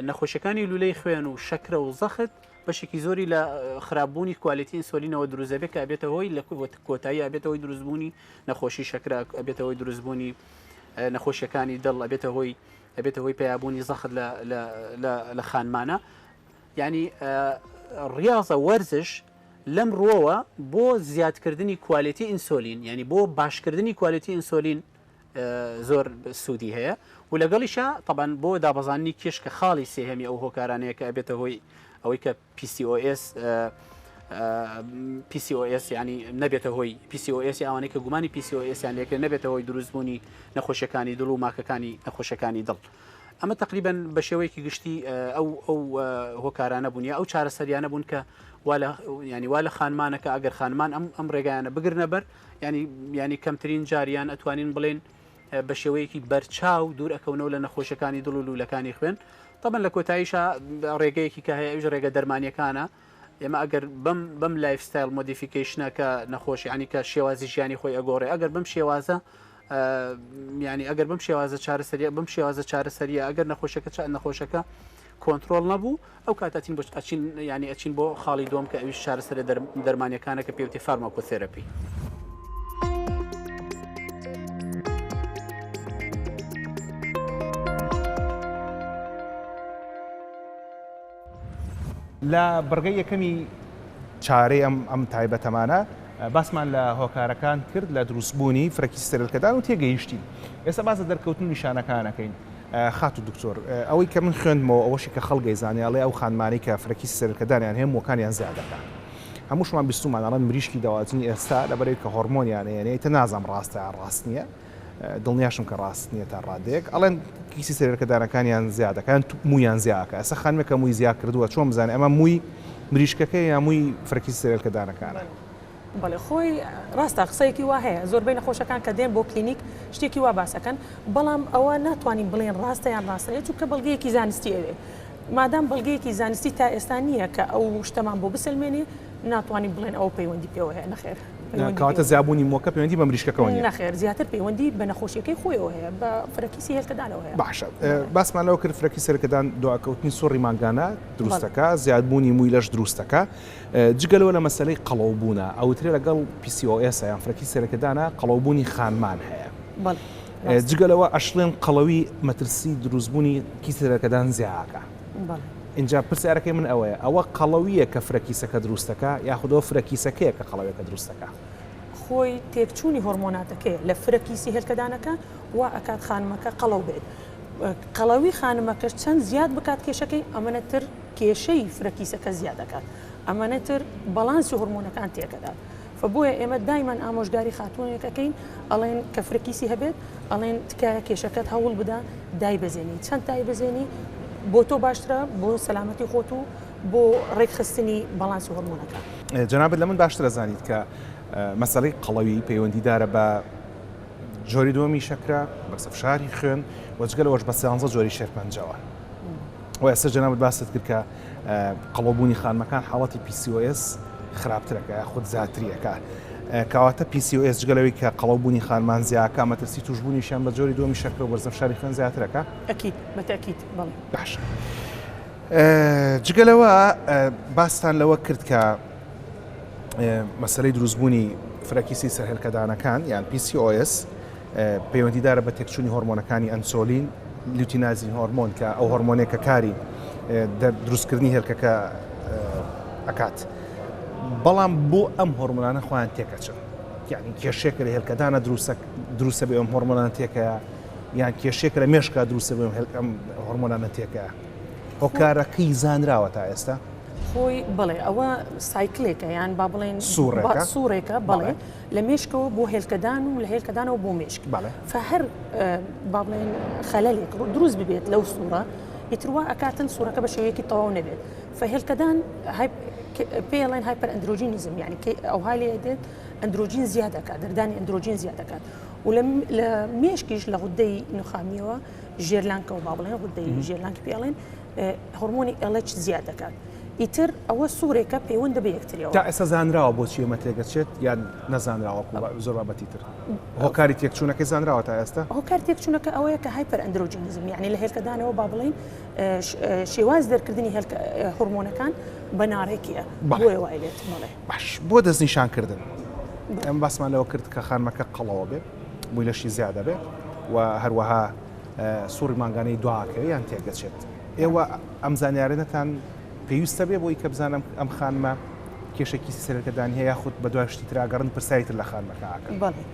نەخۆشیەکانی لولەی خوێن و شەکرە و زەخت بەشێکی زۆری لە خراپبوونی quality ئینسۆلینەوە دروست دەبێت کە ئەبێتە هۆی لە کۆتایی ئەبێتە هۆی دروستبوونی نەخۆشی شەکرە ئەبێتە هۆی دروستبوونی نەخۆشیەکانی دڵ ئەبێتە هۆی ئەبێتە هۆی پیابوونی زەخت لە خانمانە یعنی ڕاضە وەرزش لەم ڕووەوە بۆ زیادکردنی quality ئینسۆلین یعنی بۆ باشکردنی quality ئینسۆلین زۆر سوودی هەیە و لەگەڵیشا تەبعەن بۆ دابەزاندنی کێش کە خاڵی سێهەمی ئەو هۆکارانەیە کە ئەبێتە هۆی ئەوەی کە PCOS PCOS ینی نەبێتە هۆی PCOS ئەوانەی کە گومانی PCOS یان لێکرێ نەبێتە هۆی دروستبوونی نەخۆشیەکانی دڵ و ماکەکانی نەخۆشیەکانی دڵ. ئەمە تقریبا بە شێوەیەکی گشتی ئەو ئەو هۆکارانە بوون یا ئەو چارەسەریانە بوون کە وا لە ینی وا لە خانمانەکە ئەگەر خانمان ئەم ئەم ڕێگایانە بگرنە بەر ینی ینی کەمترین جاریان ئەتوانین بڵێن بە شێوەیەکی بەرچاو دوور ئەکەونەوە لە نەخۆشیەکانی دڵ و لوولەکانی خوێن تەبەن لە کۆتاییشا ڕێگەیەکی کە هەیە ئەویش ڕێگە دەرمانیەکانە ئێمە ئەگەر بەم بەم lifestyle modification ە کە نەخۆشی ینی کە شێوازی ژیانی خۆی ئەگۆڕێ ئەگەر بەم شێوازە ینی ئەگەر بەم شێوازە چارەسەریە بەم شێوازە چارەسەریە ئەگەر نەخۆشەکە چ نەخۆشەکە کۆنترۆڵ نەبوو ئەو کاتە ئەچین بۆ ئەچین یانی ئەچین بۆ خاڵی دووەم کە ئەویش چارەسەرە دەرمانیەکانە کە پێوتی pharmacotherapy.
لە بڕگەی یەکەمی چارەی ئەم ئەم تایبەتەمانە باسمان لە هۆکارەکان کرد لە دروستبوونی فرەکیسی سەرێلکەدان و تێگەیشتین ئێستا باس لە دەرکەوتن و نیشانەکانەکەین خاتوو دکتۆر ئەوەی کە من خوێندمەوە ئەوەشی کە خەڵک ئەیزانێ ئەڵێ ئەو خانمانەی کە فرەکیسی سەرێلکەدانیان هەیە مووەکانیان زیاد دەکا هەمووشمان بیستومان ئەڵێن مریشکی دەواجنی ئێستا لەبەرەوەی کە هۆرمۆنیان هەیە ئیتر نازانم ڕاستە یان ڕاست نییە دڵنیاشم کە ڕاست نییە تا ڕادەیەک ئەڵێن کیسی سەرێلکەدانەکانیان زیاد دەکا یان موویان زیاد ئەکا ئێستا خانمێک کە مووی زیاد کردووە چۆن بزانێ ئەمە مووی مریشکەکەیە یان مووی فرەکیسی سەرێلکەدانەکانە؟
بەڵێ خۆی ڕاستە قسەیەکی وا هەیە زۆربەی نەخۆشەکان کە دێن بۆ کلینیک شتێکی وا باسەکەن بەڵام ئەوە ناتوانین بڵێن ڕاستە یان ڕاستە نیە چونکە بەڵگەیەکی زانستی ئەوێ مادام بەڵگەیەکی زانستی تا ئێستا نییە کە ئەو شتەمان بۆ بسەلمێنێ ناتوانین بڵێن ئەوە پەیوەندی پێوە هەیە نەخێر
کەواتە زیابوونی مووەکە پەیوەندی بە مریشکەکەەوە نیە
نەخێر زیاتر پەیوەندی بە نەخۆشیەکەی خۆیەوە هەیە بە فرەکیسی هێلکەدانەوە هەیە
باشە باسمان لەوە کرد فرەکیسی هێلکەدان دواکەوتنی سوڕی مانگانە دروستەکە زیادبوونی مووی لەش دروستەکە جگە لەوە لە مەسەلەی قەڵەوبوونە ئەوترێ لەگەڵ PCOS یان فرەکیسی سەرێلکەدانە قەڵەوبوونی خانمان هەیە. جگە لەوە ئەشڵێن قەڵەوی مەترسی دروستبوونی کیسی سەرێلکەدان زیاکە. ئینجا پرسیارەکەی من ئەوەیە ئەوە قەڵەوییە کە فرەکیسەکە دروستەکا یاخود ئەوە فرەکیسەکەیە کە قەڵەویەکە دروستەکا؟
خۆی تێکچوونی هۆرمۆناتەکەیە لە فرەکیسی هێلکەدانەکە وا ئەکات خانمەکە قەڵەو بێت. قەڵەوی خانمەکەش چەند زیاد بکات کێشەکەی ئەمەنە تر کێشەی فرە کیسەکە زیاد ئەکات ئەمەنە تر بەڵانسی هۆرمۆنەکان تێکەدات فە بۆیە ئێمە دایمەن ئامۆژگاری خاتوونێک ئەکەین ئەڵێن کە فرە کیسی هەبێت ئەڵێن تکایە کێشەکەت هەوڵ بدە دایبەزێنی چەند تایبەزێنی بۆ تۆ باشترە بۆ سەلامەتی خۆت و بۆ ڕێکخستنی بەڵانسی هۆرمۆنەکان.
جەنابت لە من باشتر ئەزانیت کە مەسەلەی قەڵەوی پەیوەندیدارە بە جۆری دووەمی شەکرە، بە فشاری خوێن و جگە لەوەش بە سیانزە جۆری شێرپەنجەوە. و ئێستا جەنابت باست کرد کە قەڵەوبوونی خانمەکان حاڵەتی PCOS. خراپترەکە یاخود زیاتریەکە. کەواتە PCOS جگە لەوەی کە قەڵەوبوونی خانمان زیاکە مەترسی توشبوونیشیان بە جۆری دووەمی شەکرە و بەرزەفشاری خوێن زیاترەکە؟
ئەکید بەتەکید بەڵێ.
باشە جگە لەوە باستان لەوە کرد کە مەسەلەی دروستبوونی فرەکیسی سەرهێلکەدانەکان یان PCOS پەیوەندیدارە بە تێکچوونی هۆرمۆنەکانی ئەنسۆلین، luteinizing hormone کە ئەو هۆرمۆنێک کە کاری دروستکردنی هێلکەکە ئەکات. بەڵام بۆ ئەم هۆرمۆنانە خۆیان تێکەچن یعنی کێشێکە لە هێلکەدانە دروستە دروستە بێ ئەم هۆرمۆنانە تێکەیە یان کێشێکە لە مێشکا دروستە بێ ئەم هۆرمۆنانە تێکەیە هۆکارەکەی زانراوە تا ئێستا؟
خۆی بەڵێ ئەوە cycle ێکە یان با بڵێن
سوڕێکە
سوڕێکە بەڵێ لە مێشکەوە بۆ هێلکەدان و لە هێلکەدانەوە بۆ مێشک فهەر با بڵێن خەلەلێک دروست ببێت لەو سوڕە ئیتر وا ئەکاتن سوڕەکە بە شێوەیەکی تەواو نەبێت فهێلکەدان پێڵێن hyperandrogenism یعنی ئەوها لێ دێت ئەندرۆجین زیاد دەکات دەردانی ئەندرۆجین زیاد دەکات و لە مێشکیش لە غودەی نوخامیەوە ژێرلانکەوە با بڵێن غودەی ژێرلانکی پێڵێن هۆرمۆنی LH زیاد دەکات ئیتر ئەوە سوورێکە پەیوەندە بە یەکتریەوە.
تا ئێستا زانراوە بۆچی ئەمە تێکەچێت یان نەزانراوە وەکو زۆر بابەتی تر؟ هۆکاری تێکچوونەکەی زانراوە تا ئێستا؟
هۆکاری تێکچوونەکە ئەوەیە کە hyperandrogenism یعنی لە هێلکەدانەوە با بڵێین شێواز دەرکردنی هێلکە هۆرمۆنەکان بە ناڕێکیە بۆیە وای لێت بەڵێ.
باش بۆ دەستنیشانکردن ئەم باسمان لەوە کرد کە خانمەکە قەڵەوە بێ مووی لەشی زیادە بێ و هەروەها سوڕی مانگانەی دواکەوێ یان تێکدەچێت. ئێوە ئەم زانیارەنەتان پێویستە بێ بۆی کە بزانم ئەم خانمە کێشەی کیسی سەرهێلکەدانی هەیە یاخود بەدوای شتی ترا گەڕن پرسیاری تر لە خانمەکە ئەکەن؟
بەڵێ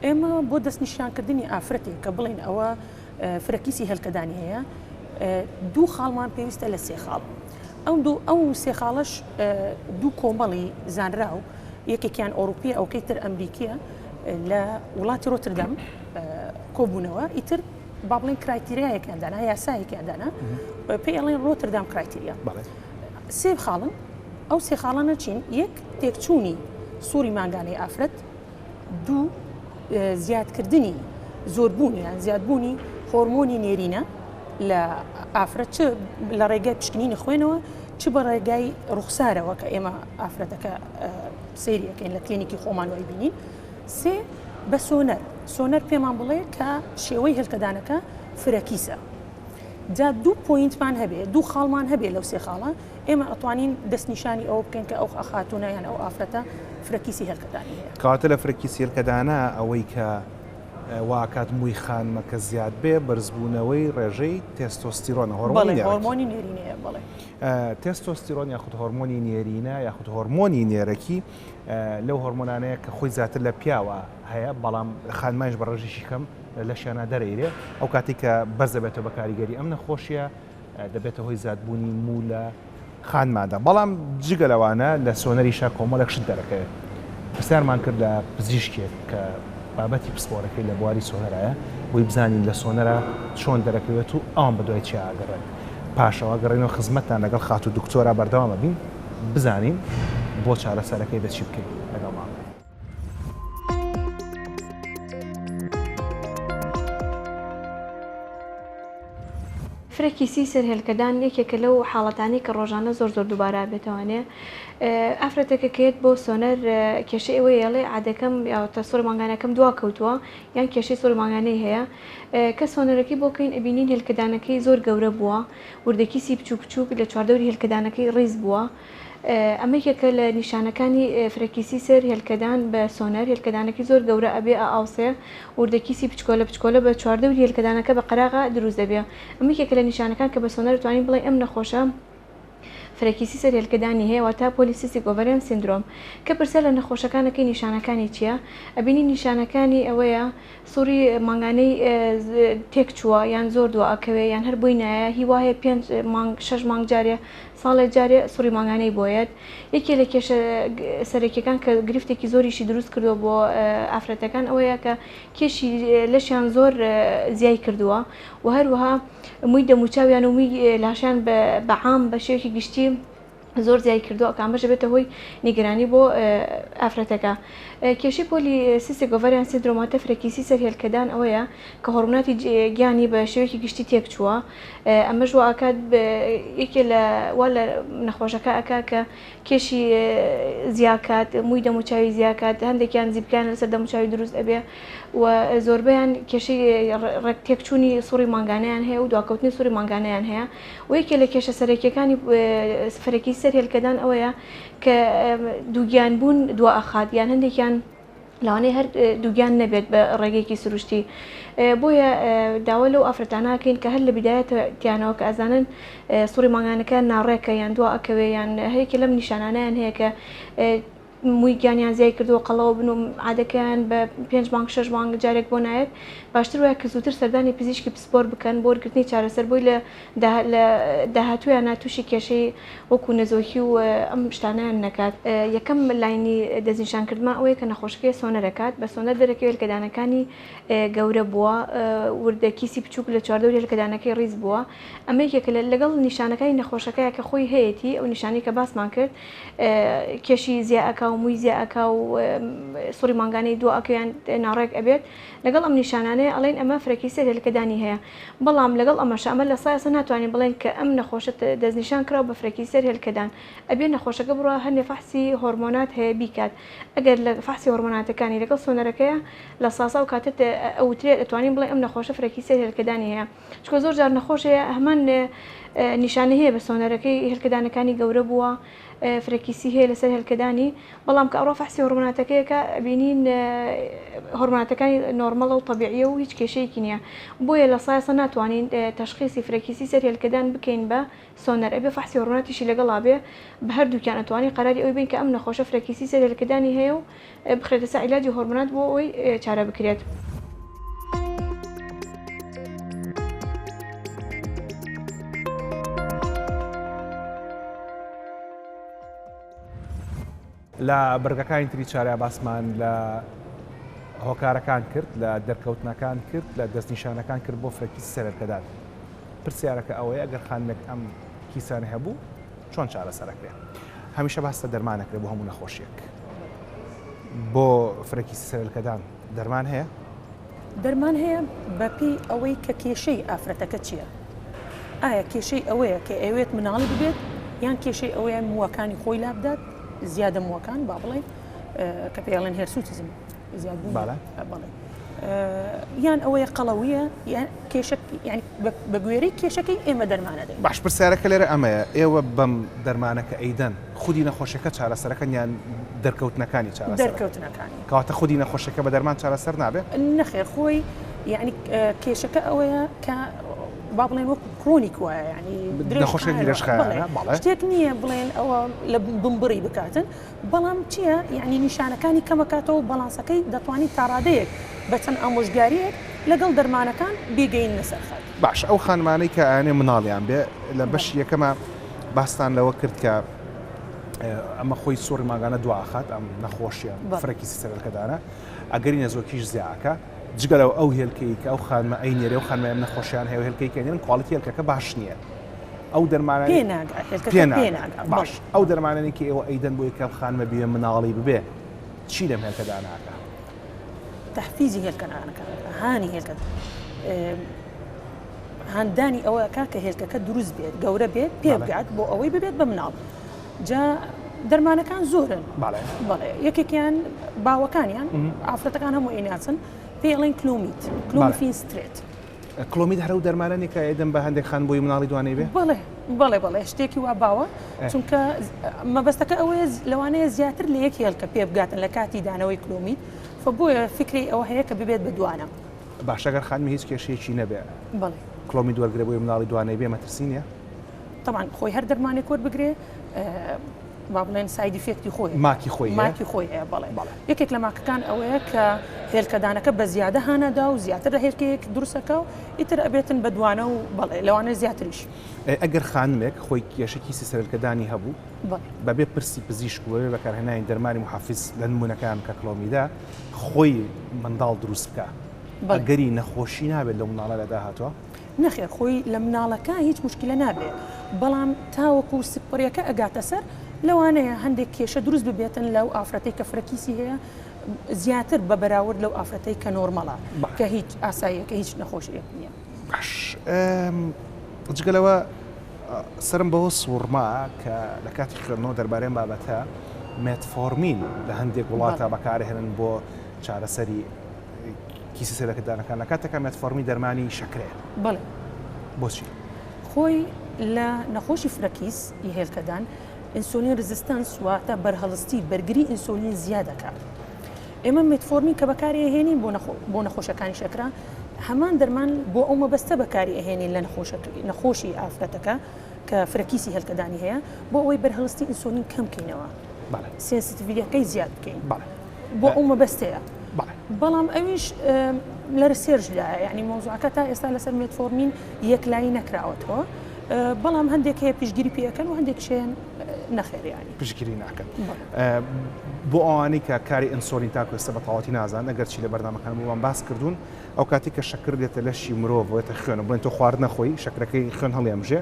ئێمە بۆ دەستنیشانکردنی ئافرەتێک کە بڵێین ئەوە فرە کیسی هێلکەدانی هەیە دوو خاڵمان پێویستە لە سێ خاڵ ئەو دوو ئەو سێ خاڵەش دوو کۆمەڵی زانراو یەکێکیان ئەوروپیە ئەوکەی تر ئەمریکیە لە وڵاتی ڕۆتردەم کۆبوونەوە ئیتر با بڵێن criteria یەکیان دانا یاسایەکیان دانا پێی ئەڵێن Rotterdam criteria سێ خاڵن ئەو سێ خاڵانە چین یەک تێکچوونی سووری مانگانەی ئافرەت دوو زیادکردنی زۆربوون یان زیادبوونی هۆرمۆنی نێرینە لە ئافرەت چ لە ڕێگای پشکنینی خوێنەوە چ بە ڕێگای ڕوخسارەوە کە ئێمە ئافرەتەکە سەیریەکەین لە کلینیکی خۆمان وای بینین سێ، بە سۆنەر، سۆنەر پێمان بڵێ کە شێوەی هێلکەدانەکە فرەکیسە. جا دوو point مان هەبێ، دوو خاڵمان هەبێ لەو سێ خاڵە، ئێمە ئەتوانین دەستنیشانی ئەوە بکەین کە ئەو خاتوونە یان ئەو ئافرەتە فرەکیسی هێلکەدانی هەیە.
کەواتە لە فرەکیسی هێلکەدانە ئەوەی کە وا ئەکات مووی خانمەکە زیاد بێ بەرزبوونەوەی ڕێژەی تێستۆستیرۆنە، هۆرمۆنی
بەڵێ، هۆرمۆنی نێرینەیە، بەڵێ.
تێستۆستیرۆن یاخود هۆرمۆنی نێرینە یاخود هۆرمۆنی نێرەکی لەو هۆرمۆنانەیە کە خۆی زیاتر لە پیاوە هەیە، بەڵام خانمانیش بە ڕێژەیەکی کەم لە لەشیانا دەرەیرێ، ئەو کاتەی کە بەرز دەبێتەوە بە کاریگەری ئەم نەخۆشییە دەبێتە هۆی زیادبوونی موو لە خانماندا، بەڵام جگە لەوانە لە سۆنەریشا کۆمەڵێک شت دەرەکەوێت. پرسیارمان کرد لە پزیشکێک کە بابەتی پسپۆرەکەی لە بواری سۆنەرایە بۆی بزانین لە سۆنەرا چۆن دەرەکەوێت و ئەوان بەدوای چیا ئەگەڕێن. پاشەوە گەڕێینەوە خزمەتتان لەگەڵ خاتوو دکتۆرا بەردەوام ئەبین. بزانین بۆ چارەسەرەکەی دە چی بکەین لەگەڵمان بن.
فرە کیسی سەر هێلکەدان یەکێکە لەو حاڵەتانەی کە ڕۆژانە زۆر زۆر دووبارە ئەبێتەوانێ ئافرەتەکە کە یەت بۆ سۆنەر کێشەی ئەوەیە ئەڵێ عادەکەم یاوەتە سوڕی مانگانەکەم دوا کەوتووە یان کێشەی سوڕی مانگانەی هەیە کە سۆنەرەکەی بۆ کەین ئەبینین هێلکەدانەکەی زۆر گەورە بووە وردە کیسی بچووک بچووک لە چواردەوری هێلکەدانەکەی ڕیز بووە. ئەمە یەکێکە لە نیشانەکانی فرەکیسی سەر هێلکەدان بە سۆنەر، هێلکەدانەکەی زۆر گەورە ئەبێ ئائاوسێ، وردە کیسی بچکۆلە بچکۆلە بە چواردەوری هێلکەدانەکە بە قەراغا دروست دەبێ. ئەمە یەکێکە لە نیشانەکان کە بە سۆنەر ئەتوانین بڵێین ئەم نەخۆشە فرەکیسی سەر هێلکەدانی هەیە واتە polycystic ovarian syndrome. کە پرسیار لە نەخۆشەکان ئەکەی نیشانەکانی چییە؟ ئەبینی نیشانەکانی ئەوەیە سوڕی مانگانەی تێک چووە یان زۆر دوا ئەکەوێ یان هەر بۆی نایە هی وا هەیە پێنج مانگ شەش مانگ جارێ ساڵێ جارێ سوڕی مانگانەی بۆ یەت یەکێ لە کێشە سەرەکیەکان کە گرفتێکی زۆریشی دروست کردووە بۆ ئافرەتەکان ئەوەیە کە کێشی لەشیان زۆر زیای کردووە و هەروەها مووی دەموچاویان و مووی لاشیان بە عام بە شێوەیەکی گشتی. زۆر زیای کردووە کە ئەمەش دەبێتە هۆی نیگەرانی بۆ ئافرەتەکە. کێشەی polycystic ovarian syndrome واتە فرەکیسی سەر هێلکەدان ئەوەیە کە هۆرمۆناتی گیانی بە شێوەیەکی گشتی تێکچووە ئەمەش وا ئەکات یەکێ لە وا لە نەخۆشەکە ئەکا کە کێشی زیاکات مووی دەموچاوی زیاکات هەندێکیان زیپکەیان لەسەر دەموچاوی دروست ئەبێ و زۆربەیان کێشەی ڕێک تێکچوونی سوڕی مانگانەیان هەیە و دواکەوتنی سوڕی مانگانەیان هەیە و یەکێ لە کێشە سەرەکیەکانی فرەکی سەر هێلکەدان ئەوەیە کە دووگیان بوون دوا ئەخات یان هەندێکیان لەوانەیە هەر دووگیان نەبێت بە ڕێگەیەکی سروشتی بۆیە داوا لەو ئافرەتانە ئەکەین کە هەر لە بیدایەتیانەوە کە ئەزانن سوڕی مانگانەکەیان ناڕێکە یان دوا ئەکەوێ یان هەیەکێ لەم نیشانانەیان هەیە کە مووی گیانیان زیای کردووە قەڵەوە بن و عادەکەیان بە پێنج مانگ شەش مانگ جارێک بۆ نایەت باشتر وایە کە زووتر سەردانی پزیشکی پسپۆر بکەن بۆ وەرگرتنی چارەسەر بۆی لە لە داهاتوویانا تووشی کێشەی وەکو نەزۆکی و ئەم شتانەیان نەکات. یەکەم line ی دەستنیشانکردمان ئەوەیە کە نەخۆشەکەی سۆنەر ئەکات، بە سۆنەر دەرەکەوێت هێلکەدانەکانی گەورە بووە، وردە کیسی بچووک لە چواردەوری هێلکەدانەکەی ڕیز بووە، ئەمە یەکێکە لە لەگەڵ نیشانەکانی نەخۆشەکەیە کە خۆی هەیەتی، ئەو نیشانەی کە باسمان کرد کێشی زیا ئەکا و مووی زیا ئەکا و سوڕی مانگانەی دوا ئەکەوێ یان ناڕێک ئەبێت، لەگەڵ ئەم نیشانانەیە ئەڵێین ئەمە فرەکیسی هێلکەدانی هەیە. بەڵام لەگەڵ ئەمەشا ئەمە لە سایەسە ناتوانین بڵێین کە ئەم نەخۆشە دەستنیشان کراوە بە فرەکیسی سەر هێلکەدان ئەبێ نەخۆشەکە بڕوا هەندێ فەحسی هۆرمۆنات هەیە بیکات ئەگەر لە فەحسی هۆرمۆناتەکانی لەگەڵ سۆنەرەکەیە لە ساسا ئەو کاتە ئەوترێت ئەتوانین بڵێین ئەم نەخۆشە فرەکیسی سەر هێلکەدانی هەیە چونکە زۆر جار نەخۆش هەیە هەمان نیشانەی هەیە بە سۆنەرەکەی هێلکەدانەکانی گەورە بووە فرەکیسی هەیە لەسەر هێلکەدانی، بەڵام کە ئەڕوا فەحسی هۆرمۆناتەکەی ئەکا ئەبینین هۆرمۆناتەکانی نۆرمەڵە و تەبیعیە و هیچ کێشەیەکی نییە بۆیە لە سایەسە ناتوانین تەشخیسی فرەکیسی سەر هێلکەدان بکەین بە سۆنەر ئەبێ فەحسی هۆرمۆناتیشی لەگەڵا بێ بە هەردووکیان ئەتوانین قەراری ئەوەی بەین کە ئەم نەخۆشە فرەکیسی سەر هێلکەدانی هەیە و بخرێتە سەر عیلاجی هۆرمۆنات بۆ ئەوەی چارە بکرێت.
لە بڕگەکانی تری چارە باسمان لە هۆکارەکان کرد لە دەرکەوتنەکان کرد لە دەستنیشانەکان کرد بۆ فرەکیسی سەرەکەدان پرسیارەکە ئەوەیە ئەگەر خانمێک ئەم کیسانە هەبوو چۆن چارەسەرەکرێ هەمیشە باس لە دەرمان ئەکرێ بۆ هەموو نەخۆشیەک بۆ فرەکیسی سەرەکەدان دەرمان هەیە؟
دەرمان هەیە بەپێی ئەوەی کە کێشەی ئافرەتەکە چییە ئایا کێشەی ئەوەیە کە ئەوێت مناڵی ببێت یان کێشەی ئەوەیە مووەکانی خۆی لابدات زیادە مووەکان با بڵێن کە پێڵێن hirsutism زیادبوون بەڵێ یان ئەوەیە قەڵەویە یان کێشە یان بە گوێرەی کێشەکەی ئێمە دەرمانە دەین.
باش پرسیارەکە لێرە ئەمەیە ئێوە بەم دەرمانە کە ئەیدەن خودی نەخۆشیەکە چارەسەرەکەن یان دەرکەوتنەکانی چارەسەر
دەرکەوتنەکانی.
کەواتە خودی نەخۆشیەکە بە دەرمان چارەسەر نابێ؟
نەخێر خۆی یانی کێشەکە ئەوەیە کە با بڵێن وەکو chronic وایە یانی
نەخۆشیەکی درێژخایەنە بەڵێ
شتێک نییە بڵێن ئەوە لە بنبڕی بکاتن بەڵام چییە یانی نیشانەکانی کەمەکاتەوە و بەڵانسەکەی دەتوانین تاڕادەیەک بە چەند ئامۆژگارییەک لەگەڵ دەرمانەکان بیگەیننە سەر خەت.
باشە ئەو خانمانەی کە ئەیانێ مناڵیان بێ لە بەشی یەکەما باستان لەوە کرد کە ئەمە خۆی سوڕی مانگانە دوا ئەخات ئەم نەخۆشیە فرەکیسی سەرەکەدانە ئەگەری نەزۆکیش زیاکە جگە لەو ئەو هێلکەی کە ئەو خانمە ئەی نێرێ و خانمە ئەم نەخۆشیان هەیە و هێلکەی کە نێرن quality هێلکەکە باش نییە ئەو دەرمانە
پێ ناگا هێلکەکە پێ ناگا
باش ئەو دەرمانەی کە ئێوە ئەیدەن بۆی کە خانمە بێ مناڵی ببێ چی لەم هێلکەدا ناکا؟
تەحفیزی هێلکەنانەکە هانی هێلکە هاندانی ئەوەکە کە هێلکەکە دروست بێت گەورە بێت پێ بگات بۆ ئەوەی ببێت بە مناڵ جا دەرمانەکان زۆرن بەڵێ یەکێکیان باوەکانیان ئافرەتەکان هەموو ئەیناسن پێڵێن Clomid clomiphene citrate
Clomid هەر ئەو دەرمانە نیە کە ئەیدەن بە هەندێک خانم بۆی مناڵی دوانەی بێ؟
بەڵێ بەڵێ بەڵێ شتێکی وا باوە چونکە مەبەستەکە ئەوەیە لەوانەیە زیاتر لە یەک هێلکە پێ بگاتن لە کاتی دانەوەی Clomid فە بۆیە فکرەی ئەوە هەیە کە ببێت بە دوانە.
باشە گەر خانمی هیچ کێشەیەکی نەبێ
بەڵێ
Clomid وەرگرێ بۆی مناڵی دوانەی بێ مەترسی نیە؟
تەبعەن خۆی هەر دەرمانێک وەربگرێ با بڵێن side effect ی خۆی
ماکی خۆی
ماکی خۆی هەیە بەڵێ یەکێک لە ماکەکان ئەوەیە کە هێلکەدانەکە بە زیادە هانەدا و زیاتر لە هێلکەیەک دروستەکە و ئیتر ئەبێتن بە دوانە و بەڵێ لەوانە زیاتریش.
ئەگەر خانمێک خۆی کێشە کیسی سەرهێلکەدانی هەبوو بەبێ پرسی پزیشک و بەبێ بەکارهێنانی دەرمانی محەفیز لە نمونەکان کە Clomid ە خۆی منداڵ دروست بکە ئەگەری نەخۆشی نابێت لەو منداڵە لە داهاتوە؟
نەخێر خۆی لە مناڵەکە هیچ موشکیلە نابێ بەڵام تاوەکو سکپڕیەکە ئەگاتە سەر لەوانەیە هەندێک کێشە دروست ببێتن لەو ئافرەتەی کە فرەکیسی هەیە زیاتر بە بەراورد لەو ئافرەتەی کە نۆرمەڵە کە هیچ ئاساییە کە هیچ نەخۆشیەک نییە.
باش جگە لەوە سەرم بەوە سوڕما کە لە کاتی خوێندنەوە دەربارەی ئەم بابەتە مێتفۆرمین لە هەندێک وڵاتە بەکارهێنن بۆ چارەسەری کیسە سەرەکەدانەکان لە کاتێکا مێتفۆرمین دەرمانی شەکرەیە.
بەڵێ.
بۆچی؟
خۆی لە نەخۆشی فرەکیس ی هێلکەدان insulin resistance واتە بەرهەڵستی بەرگری ئینسۆلین زیاد دەکات. ئێمە مێتفۆرمین کە بەکاری ئەهێنین بۆ بۆ نەخۆشەکانی شەکرە هەمان دەرمان بۆ ئەو مەبەستە بەکاری ئەهێنین لە نەخۆشی ئافرەتەکە کە فرەکیسی هێلکەدانی هەیە بۆ ئەوەی بەرهەڵستی ئینسۆلین کەم بکەینەوە sensitivity ەکەی زیاد بکەین بۆ ئەو مەبەستەیە بەڵام ئەویش لە research دایە یعنی مەوزوعەکە تا ئێستا لەسەر مێتفۆرمین یەکلایی نەکراوەتەوە بەڵام هەندێک هەیە پشتگیری پێ ئەکەن و هەندێک شێن نەخێر یانی.
پشتگیری ناکەن. بۆ ئەوانەی کە کاری ئینسۆلین تاکو ئێستا بە تەواوەتی نازانن ئەگەرچی لە بەرنامەکان بۆمان باس کردوون ئەو کاتێک کە شەکر دێتە لەشی مرۆڤ وێتە خوێن بڵێن تۆ خواردن نەخۆی شەکرەکەی خوێن هەڵیەمژێ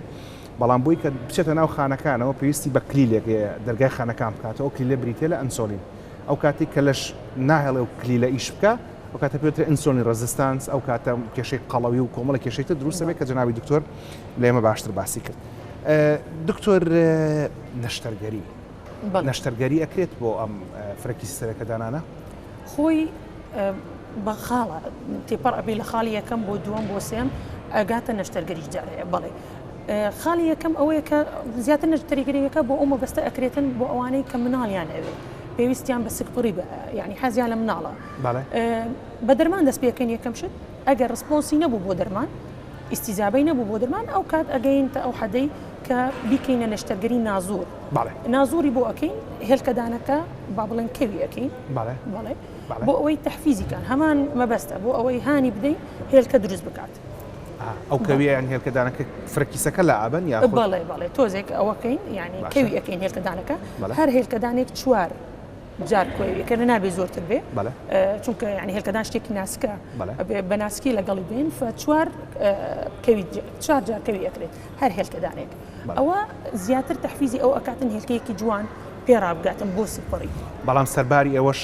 بەڵام بۆی کە بچێتە ناو خانەکانەوە پێویستی بە کلیلێک هەیە دەرگای خانەکان بکاتەوە ئەو کلیلە بریتیە لە ئەنسۆلین ئەو کاتێک کە لەش ناهێڵێ و کلیلە ئیش بکە ئەو کاتە پێوترێ insulin resistance ئەو کاتە کێشەی قەڵەوی و کۆمەڵە کێشەی تر دروست دەبێت کە جەنابی دکتۆر لە ئێمە باشتر باسی کرد. دکتۆر نەشتەرگەری نەشتەرگەری ئەکرێت بۆ ئەم فرەکیسی سەرەکە دانانە؟
خۆی بە خاڵە تێپەڕ ئەبێ لە خاڵی یەکەم بۆ دووەم بۆ سێم ئەگاتە نەشتەرگەریش جارەیە بەڵێ خاڵی یەکەم ئەوەیە کە زیاتر نەشتەرگەریەکە بۆ ئەو مەبەستە ئەکرێتن بۆ ئەوانەی کە مناڵیان ئەوێ پێویستیان بە سکپڕی بە یعنی حەزیان لە مناڵە بە دەرمان دەست پێکەن یەکەم شت ئەگەر response ی نەبوو بۆ دەرمان ئیستیجابەی نەبوو بۆ دەرمان ئەو کات ئەگەین تا ئەو حەدەی کە بیکەینە نەشتەرگەری نازور
بەڵێ
نازوری بۆ ئەکەین هێلکەدانەکە با بڵێن کەوی ئەکەین
بەڵێ
بەڵێ بۆ ئەوەی تەحفیزی کان هەمان مەبەستە بۆ ئەوەی هانی بدەین هێلکە دروست بکات.
ئەو کەویە یان هێلکەدانەکە فرەکیسەکە لا ئەبەن یاخود؟
بەڵێ بەڵێ تۆزێک ئەوەکەین یانی کەوی ئەکەین هێلکەدانەکە هەر هێلکەدانێک چوار جار کۆیەکە نابێ زۆرتر بێ چونکە یعنی هێلکەدان شتێکی ناسکە بە ناسکی لەگەڵی بین چوار کەوی چوار جار کەوی ئەکرێت هەر هێلکەدانێک ئەوە زیاتر تەحفیزی ئەو ئەکاتن هێلکەیەکی جوان پێ ڕابگاتن بۆ سپڕی.
بەڵام سەرباری ئەوەش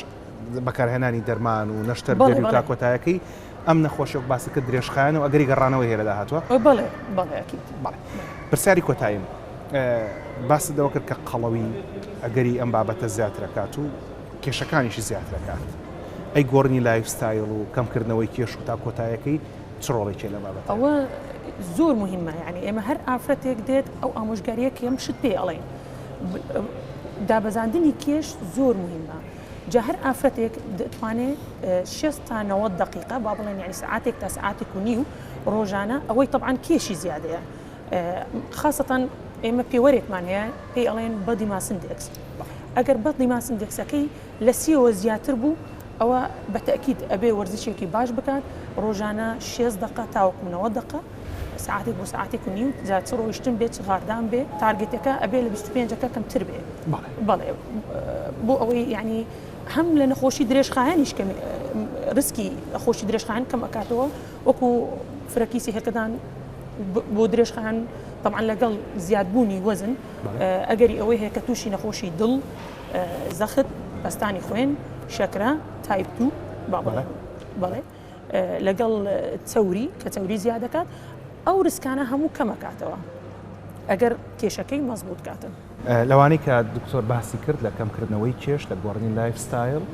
بەکارهێنانی دەرمان و نەشتەرگەری و تا کۆتایەکەی ئەم نەخۆشیە وەک باست کرد درێژخایەنە و ئەگەری گەڕانەوەی هەیە لە داهاتووە؟
بەڵێ بەڵێ ئەکید.
بەڵێ پرسیاری کۆتاییم باست لەوە کرد کە قەڵەوی ئەگەری ئەم بابەتە زیاتر ئەکات و کێشەکانیشی زیاتر ئەکات ئەی گۆڕینی lifestyle و کەمکردنەوەی کێش و تا کۆتایەکەی چ ڕۆڵێکی هەیە لەم بابەتە؟
ئەوە زۆر موهیمە یانی ئێمە هەر ئافرەتێک دێت ئەو ئامۆژگاریە کە ئەم شت پێی ئەڵێین دابەزاندنی کێش زۆر موهیمە جا هەر ئافرەتێک دەتوانێ 60 تا 90 دقیقە با بڵێن یعنی سعاتێک تا سعاتێک و نیو ڕۆژانە ئەوەی طبعا کێشی زیادەیە خاصەتەن ئێمە پێوەرێکمان هەیە پێی ئەڵێن body mass index ئەگەر body mass index ەکەی لە سیەوە زیاتر بوو ئەوە بە تەئکید ئەبێ وەرزشێکی باش بکات ڕۆژانە شێست دەقە تاوەکو 90 دەقە سعاتێک بۆ سعاتێک و نیو جا چ ڕۆیشتن بێ چ غاردان بێ target ەکە ئەبێ لە 25ەکە کەمتر بێ بەڵێ بۆ ئەوەی یعنی هەم لە نەخۆشی درێژخایەنیش کەمی ڕسکی نەخۆشی درێژخایەن کەم ئەکاتەوە وەکو فرەکیسی هێلکەدان بۆ درێژخایەن طبعا لەگەڵ زیادبوونی وەزن ئەگەری ئەوەی هەیە کە تووشی نەخۆشی دڵ زەخت، پەستانی خوێن، شەکرە، type دوو، با بڵێم بەڵێ لەگەڵ چەوری کە چەوری زیاد دەکات ئەو risk انە هەموو کەمەکاتەوە ئەگەر کێشەکەی مەزبوط کاتن.
لەوانەی کە دکتۆر باسی کرد لە کەمکردنەوەی کێش، لە گۆڕینی lifestyle،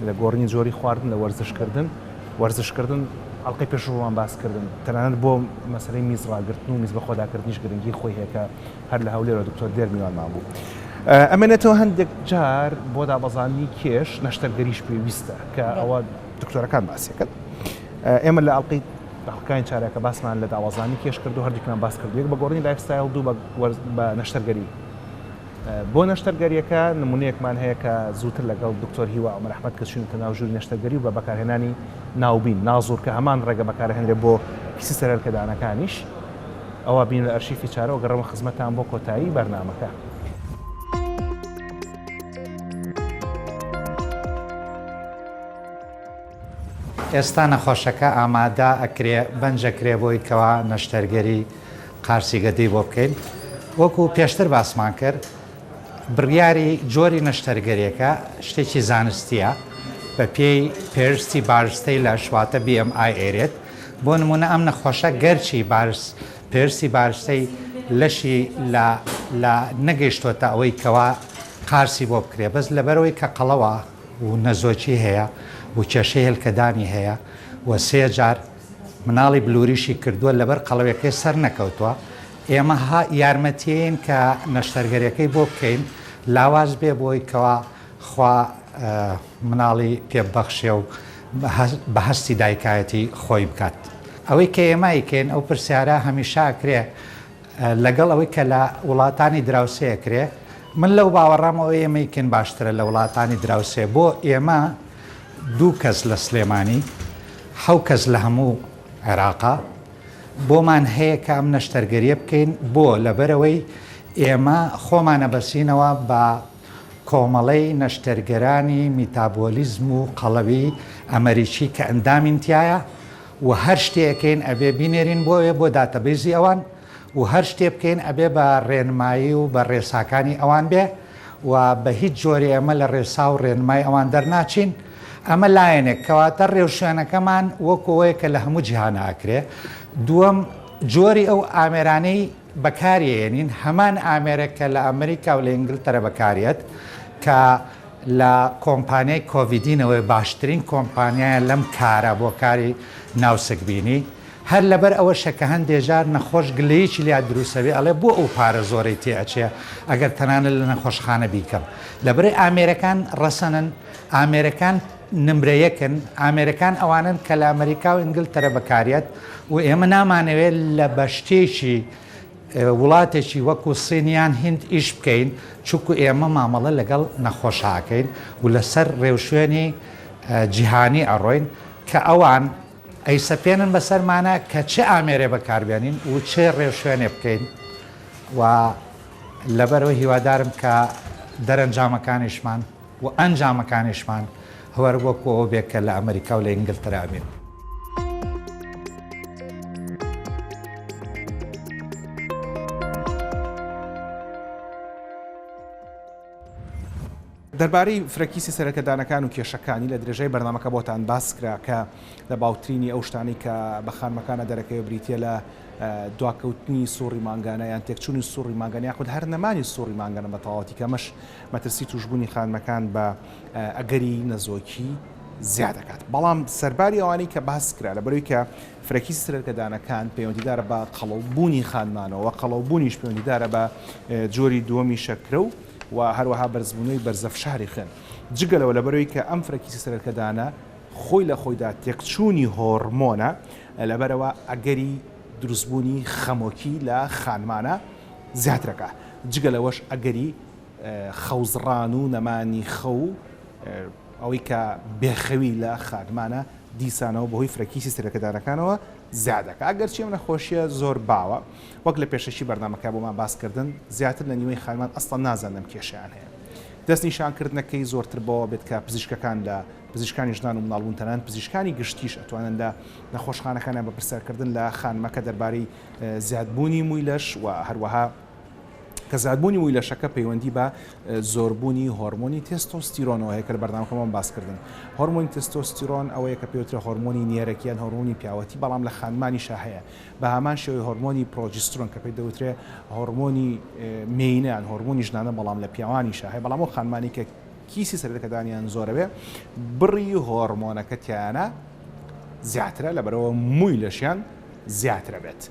لە گۆڕینی جۆری خواردن، لە وەرزشکردن، وەرزشکردن ئەڵقەی پێشوومان باس کردن تەنانەت بۆ مەسەلەی میز ڕاگرتن و میز بەخۆداکردنیش گرنگی خۆی هەیە کە هەر لە هەولێرەوە دکتۆر دێر میوانمان بوو. ئەمێنێتەوە هەندێک جار بۆ دابەزاندنی کێش نەشتەرگەریش پێویستە کە ئەوە دکتۆرەکان باسیەکەن. ئێمە لە ئەڵقەی ئەڵقەکانی چارەکە باسمان لە دابەزاندنی کێش کرد و هەردووکمان باس کرد یەک بە گۆڕینی lifestyle دوو بە نەشتەرگەری. بۆ نەشتەرگەریەکە نمونەیەکمان هەیە کە زووتر لەگەڵ دکتۆر هیوا عومەر ئەحمەد کە چوینەتە ناو ژووری نەشتەرگەری و بە بەکارهێنانی ناوبین، نازوور، کە هەمان ڕێگە بەکارهێنرێ بۆ کیسی سەرهێلکەدانەکانیش. ئەوا بین لە ئەرشیفی چارەوە گەڕێمە خزمەتتان بۆ کۆتایی بەرنامەکە.
ئێستا نەخۆشەکە ئامادە ئەکرێ بەنج ئەکرێ بۆی کەوا نەشتەرگەری قارسی گەدەی بۆ بکەین وەکو پێشتر باسمان کرد بڕیاری جۆری نەشتەرگەریەکە شتێکی زانستیە بە پێی پێرستی بارستەی لەش واتە BMI ئەیرێت بۆ نمونە ئەم نەخۆشە گەرچی بارس پێرسی بارستەی لەشی لە لە نەگەیشتۆتە ئەوەی کەوا قارسی بۆ بکرێ بەس لەبەرئەوەی کە قەڵەوە و نەزۆکی هەیە و کێشەی هێلکەدانی هەیە و سێ جار مناڵی بلوریشی کردووە لەبەر قەڵەویەکەی سەر نەکەوتووە ئێمە ها یارمەتیەین کە نەشتەرگەریەکەی بۆ بکەین لاواز بێ بۆی کەوا خوا مناڵی پێ ببەخشێ و بە هەستی دایکایەتی خۆی بکات. ئەوەی کە ئێمە ئەیکەین ئەو پرسیارە هەمیشە ئەکرێ لەگەڵ ئەوەی کە لە وڵاتانی دراوسێ ئەکرێ من لەو باوەڕام ئەوەی ئێمە ئەیکەین باشترە لە وڵاتانی دراوسێ بۆ ئێمە دوو کەس لە سلێمانی حەو کەس لە هەموو عێراقا بۆمان هەیە کە ئەم نەشتەرگەریە بکەین بۆ لەبەرئەوەی ئێمە خۆمان ئەبەسینەوە بە کۆمەڵەی نەشتەرگەرانی میتابۆلیزم و قەڵەوی ئەمەریکی کە ئەندامین تیایا و هەر شتێ ئەکەین ئەبێ بینێرین بۆ ئەوێ بۆ database ی ئەوان و هەر شتێ بکەین ئەبێ بە ڕێنمایی و بە ڕێساکانی ئەوان بێ و بە هیچ جۆرێ ئێمە لە ڕێسا و ڕێنمای ئەوان دەرناچین ئەمە لایەنێک کەواتە ڕێوشوێنەکەمان وەکو ئەوەیە کە لە هەموو جیهانا ئەکرێ دووەم جۆری ئەو ئامێرانەی بەکاریەیەنین هەمان ئامێرە کە لە ئەمریکا و لە ئینگلتەرە بەکاریەت کە لە کۆمپانیای کۆڤیدینەوەی باشترین کۆمپانیایە لەم کارە بۆ کاری ناوسکبینی هەر لەبەر ئەوەشە کە هەندێ جار نەخۆش گلەیەکی لیا دروستەبێ ئەڵێ بۆ ئەو پارە زۆرەی تێ ئەچێ ئەگەر تەنانەت لە نەخۆشخانە بیکەم لەبەرئ ئامێرەکان ڕەسەنن ئامێرەکان نمرە یەکن ئامێرەکان ئەوانەن کە لە ئەمریکا و ئینگلتەرە بەکاریەت و ئێمە نامانەوێت لە بە شتێکی وڵاتێکی وەکو سین یان هیند ئیش بکەین چونکو ئێمە مامەڵە لەگەڵ نەخۆشا ئەکەین و لەسەر ڕێوشوێنی جیهانی ئەڕۆین کە ئەوان ئەیسەپێنن بەسەرمانە کە چ ئامێرێ بەکاربێنین و چ ڕێوشوێنێ بکەین و لەبەرئەوە هیوادارم کە دەرەنجامەکانیشمان و ئەنجامەکانیشمان هەر وەکو ئەوە بێت کە لە ئەمریکا و لە ئینگلتەرا ئەبین.
دەربارەی فرەکیسی سەرەکەدانەکان و کێشەکانی لە درێژای بەرنامەکە بۆتان باس کرا کە لە باوترینی ئەو شتانەی کە بە خانمەکانە دەرەکەوێ بریتیە لە دواکەوتنی سوڕی مانگانە یان تێکچوونی سوڕی مانگانە یاخود هەر نەمانی سوڕی مانگانە بە تەواوەتی کە ئەمەش مەترسی تووشبوونی خانمەکان بە ئەگەری نەزۆکی زیاد دەکات بەڵام سەرباری ئەوانەی کە باس کرا لەبەرەوەی کە فرەکیسی سەرەکەدانەکان پەیوەندیدارە بە قەڵەوبوونی خانمانەوە قەڵەوبوونیش پەیوەندیدارە بە جۆری دووەمی شەکرە و و هەروەها بەرزبوونەوەی بەرزەفشاری خوێن جگە لەوە لەبەرەوەی کە ئەم فرەکیسی سەرەکەدانە خۆی لە خۆیدا تێکچوونی هۆڕمۆنە لەبەرەوە ئەگەری دروستبوونی خەمۆکی لە خانمانە زیاترەکە جگە لەوەش ئەگەری خەوزڕان و نەمانی خەو و ئەوەی کە بێخەوی لە خانمانە دیسانەوە بەهۆی فرەکیسی سەرەکەدانەکانەوە زیاد دەکات ئەگەرچی ئەم نەخۆشیە زۆر باوە وەک لە پێشەکی بەرنامەکە بۆمان باس کردن زیاتر لە نیوەی خانمان ئەسڵەن نازانن ئەم کێشەیان هەیە دەستنیشانکردنەکەی زۆرتر بەوە بێت کە پزیشکەکان لە پزیشکانی ژنان و مناڵبوون تەنانەت پزیشکانی گشتیش ئەتوانن لە نەخۆشخانەکانیان بە پرسیارکردن لە خانمەکە دەربارەی زیادبوونی مووی لەش و هەروەها کە زیادبوونی مووی لەشەکە پەیوەندی بە زۆربوونی هۆرمۆنی تێستۆستیرۆنەوە هەیە کە لە بەرنامەکەمان باس کردن. هۆرمۆنی تێستۆستیرۆن ئەوەیە کە پێوترێ هۆرمۆنی نێرەکی یان هۆرمۆنی پیاوەتی بەڵام لە خانمانیشا هەیە بە هەمان شێوەی هۆرمۆنی پرۆجسترۆن کە پێی دەوترێ هۆرمۆنی مێینە یان هۆرمۆنی ژنانە بەڵام لە پیاوانیشا هەیە بەڵام ئەو خانمانی کە کیسی سەرەکەدانیان زۆرەبێ بڕی هۆرمۆنەکە تیایانە زیاترە لەبەرەوە مووی لەشیان زیاترە بێت.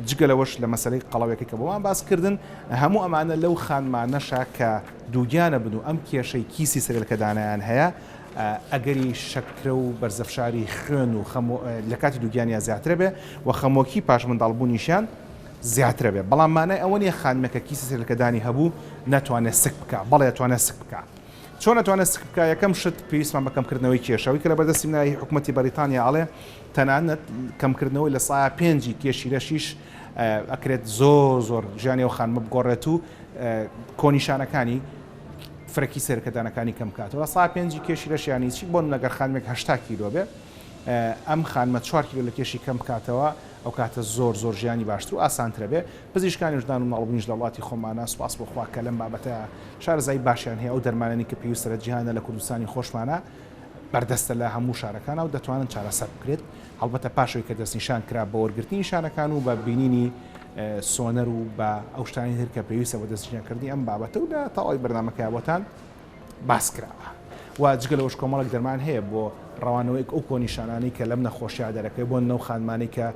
جگە لەوەش لە مەسەلەی قەڵەویەکەی کە بۆمان باس کردن، هەموو ئەمانە لەو خانمانەشە کە دووگیانە بن و ئەم کێشەی کیسی سەرێلکەدانیان هەیە، ئەگەری شەکرە و بەرزەفشاری خوێن و خەمۆ لە کاتی دووگیانیا زیاترە بێ و خەمۆکی پاش منداڵبوونیشیان زیاترە بێ. بەڵام مانای ئەوە نییە خانمێک کە کیسی سەرێلکەدانی هەبوو نەتوانێ سک بکا، بەڵێ ئەتوانێ سک بکا. چۆن ئەتوانێت سک بکا؟ یەکەم شت پێویستمان بە کەمکردنەوەی کێشە، ئەوەی کە لەبەردەستی منە هی حکومەتی بەریتانیا ئەڵێ تەنانەت کەمکردنەوەی لە سایە پێنجی کێشی لەشیش ئەکرێت زۆر زۆر ژیانی ئەو خانمە بگۆڕێت و کۆنیشانەکانی فرەکی سەرکەدانەکانی کەم بکاتەوە. لە سایە پێنجی کێشی لەش یانی چی؟ بۆ نمونە گەر خانمێک 80 کیلۆ بێ. ئەم خانمە چوار کیلۆ لە کێشی کەم بکاتەوە ئەو کاتە زۆر زۆر ژیانی باشتر و ئاسانترە بێ. پزیشکانی ژنان و مناڵبوونیش لە وڵاتی خۆمانا سوپاس بۆ خوا کە لەم بابەتە شارەزایی باشیان هەیە ئەو دەرمانانەی کە پێویستە لە جیهانە لە کوردستانی خۆشمانا بەردەستە لە هەموو شارەکانا و دەتوانن چارەسەر بکرێت هەڵبەتە پاش ئەوەی کە دەستنیشان کرا بە وەرگرتنی نیشانەکان و بە بینینی سۆنەر و بە ئەو شتانەی تر کە پێویستە بۆ دەستنیشانکردنی ئەم بابەتە و لە تەواوی بەرنامەکەیا بۆتان باس کراوە و جگە لەوەش کۆمەڵێک دەرمان هەیە بۆ ڕەوانەوەی ئەو کۆنیشانانەی کە لەم نەخۆشیە دەرەکەوێت بۆ نەو خانمانەی کە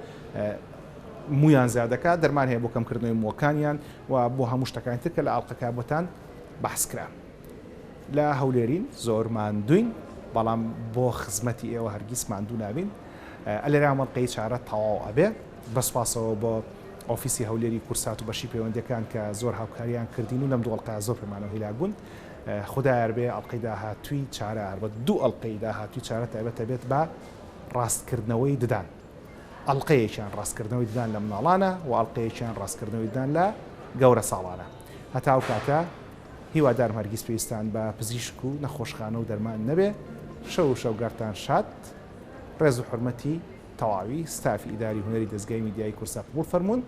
مویان زیاد دەکات دەرمان هەیە بۆ کەمکردنەوەی مووەکانیان و بۆ هەموو شتەکانی تر کە لە ئاڵقەکە بۆتان باس کرا. لە هەولێرین زۆر ماندووین بەڵام بۆ خزمەتی ئێوە هەرگیز ماندوو نابین ئەلێرە ئەڵقەی چارە تەواو ئەبێ بە سوپاسەوە بۆ ئۆفیسی هەولێری کورسات و بەشی پەیوەندیەکان کە زۆر هاوکاریان کردین و لەم دوو ئەڵقەیە زۆر پێمانەوە هیلاک بوون خودایار بێ ئەڵقەی داهاتووی چارە هەر بە دوو ئەڵقەی داهاتووی چارە تایبەتە بێت بە ڕاستکردنەوەی ددان ئەڵقەیەکیان ڕاستکردنەوەی ددان لە مناڵانە و ئەڵقەیەکیان ڕاستکردنەوەی ددان لە گەورە ساڵانە هەتا ئەو کاتە هیوادارم هەرگیز پێویستان بە پزیشک و نەخۆشخانە و دەرمان نەبێ شەو و شەوگارتان شاد ڕێز و حورمەتی تەواوی ستافی ئیداری هونەری دەزگای میدیایی کورسا قبوڵ فەرموون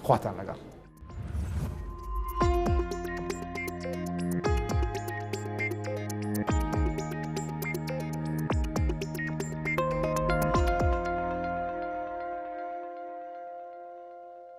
خواتان لەگەڵ.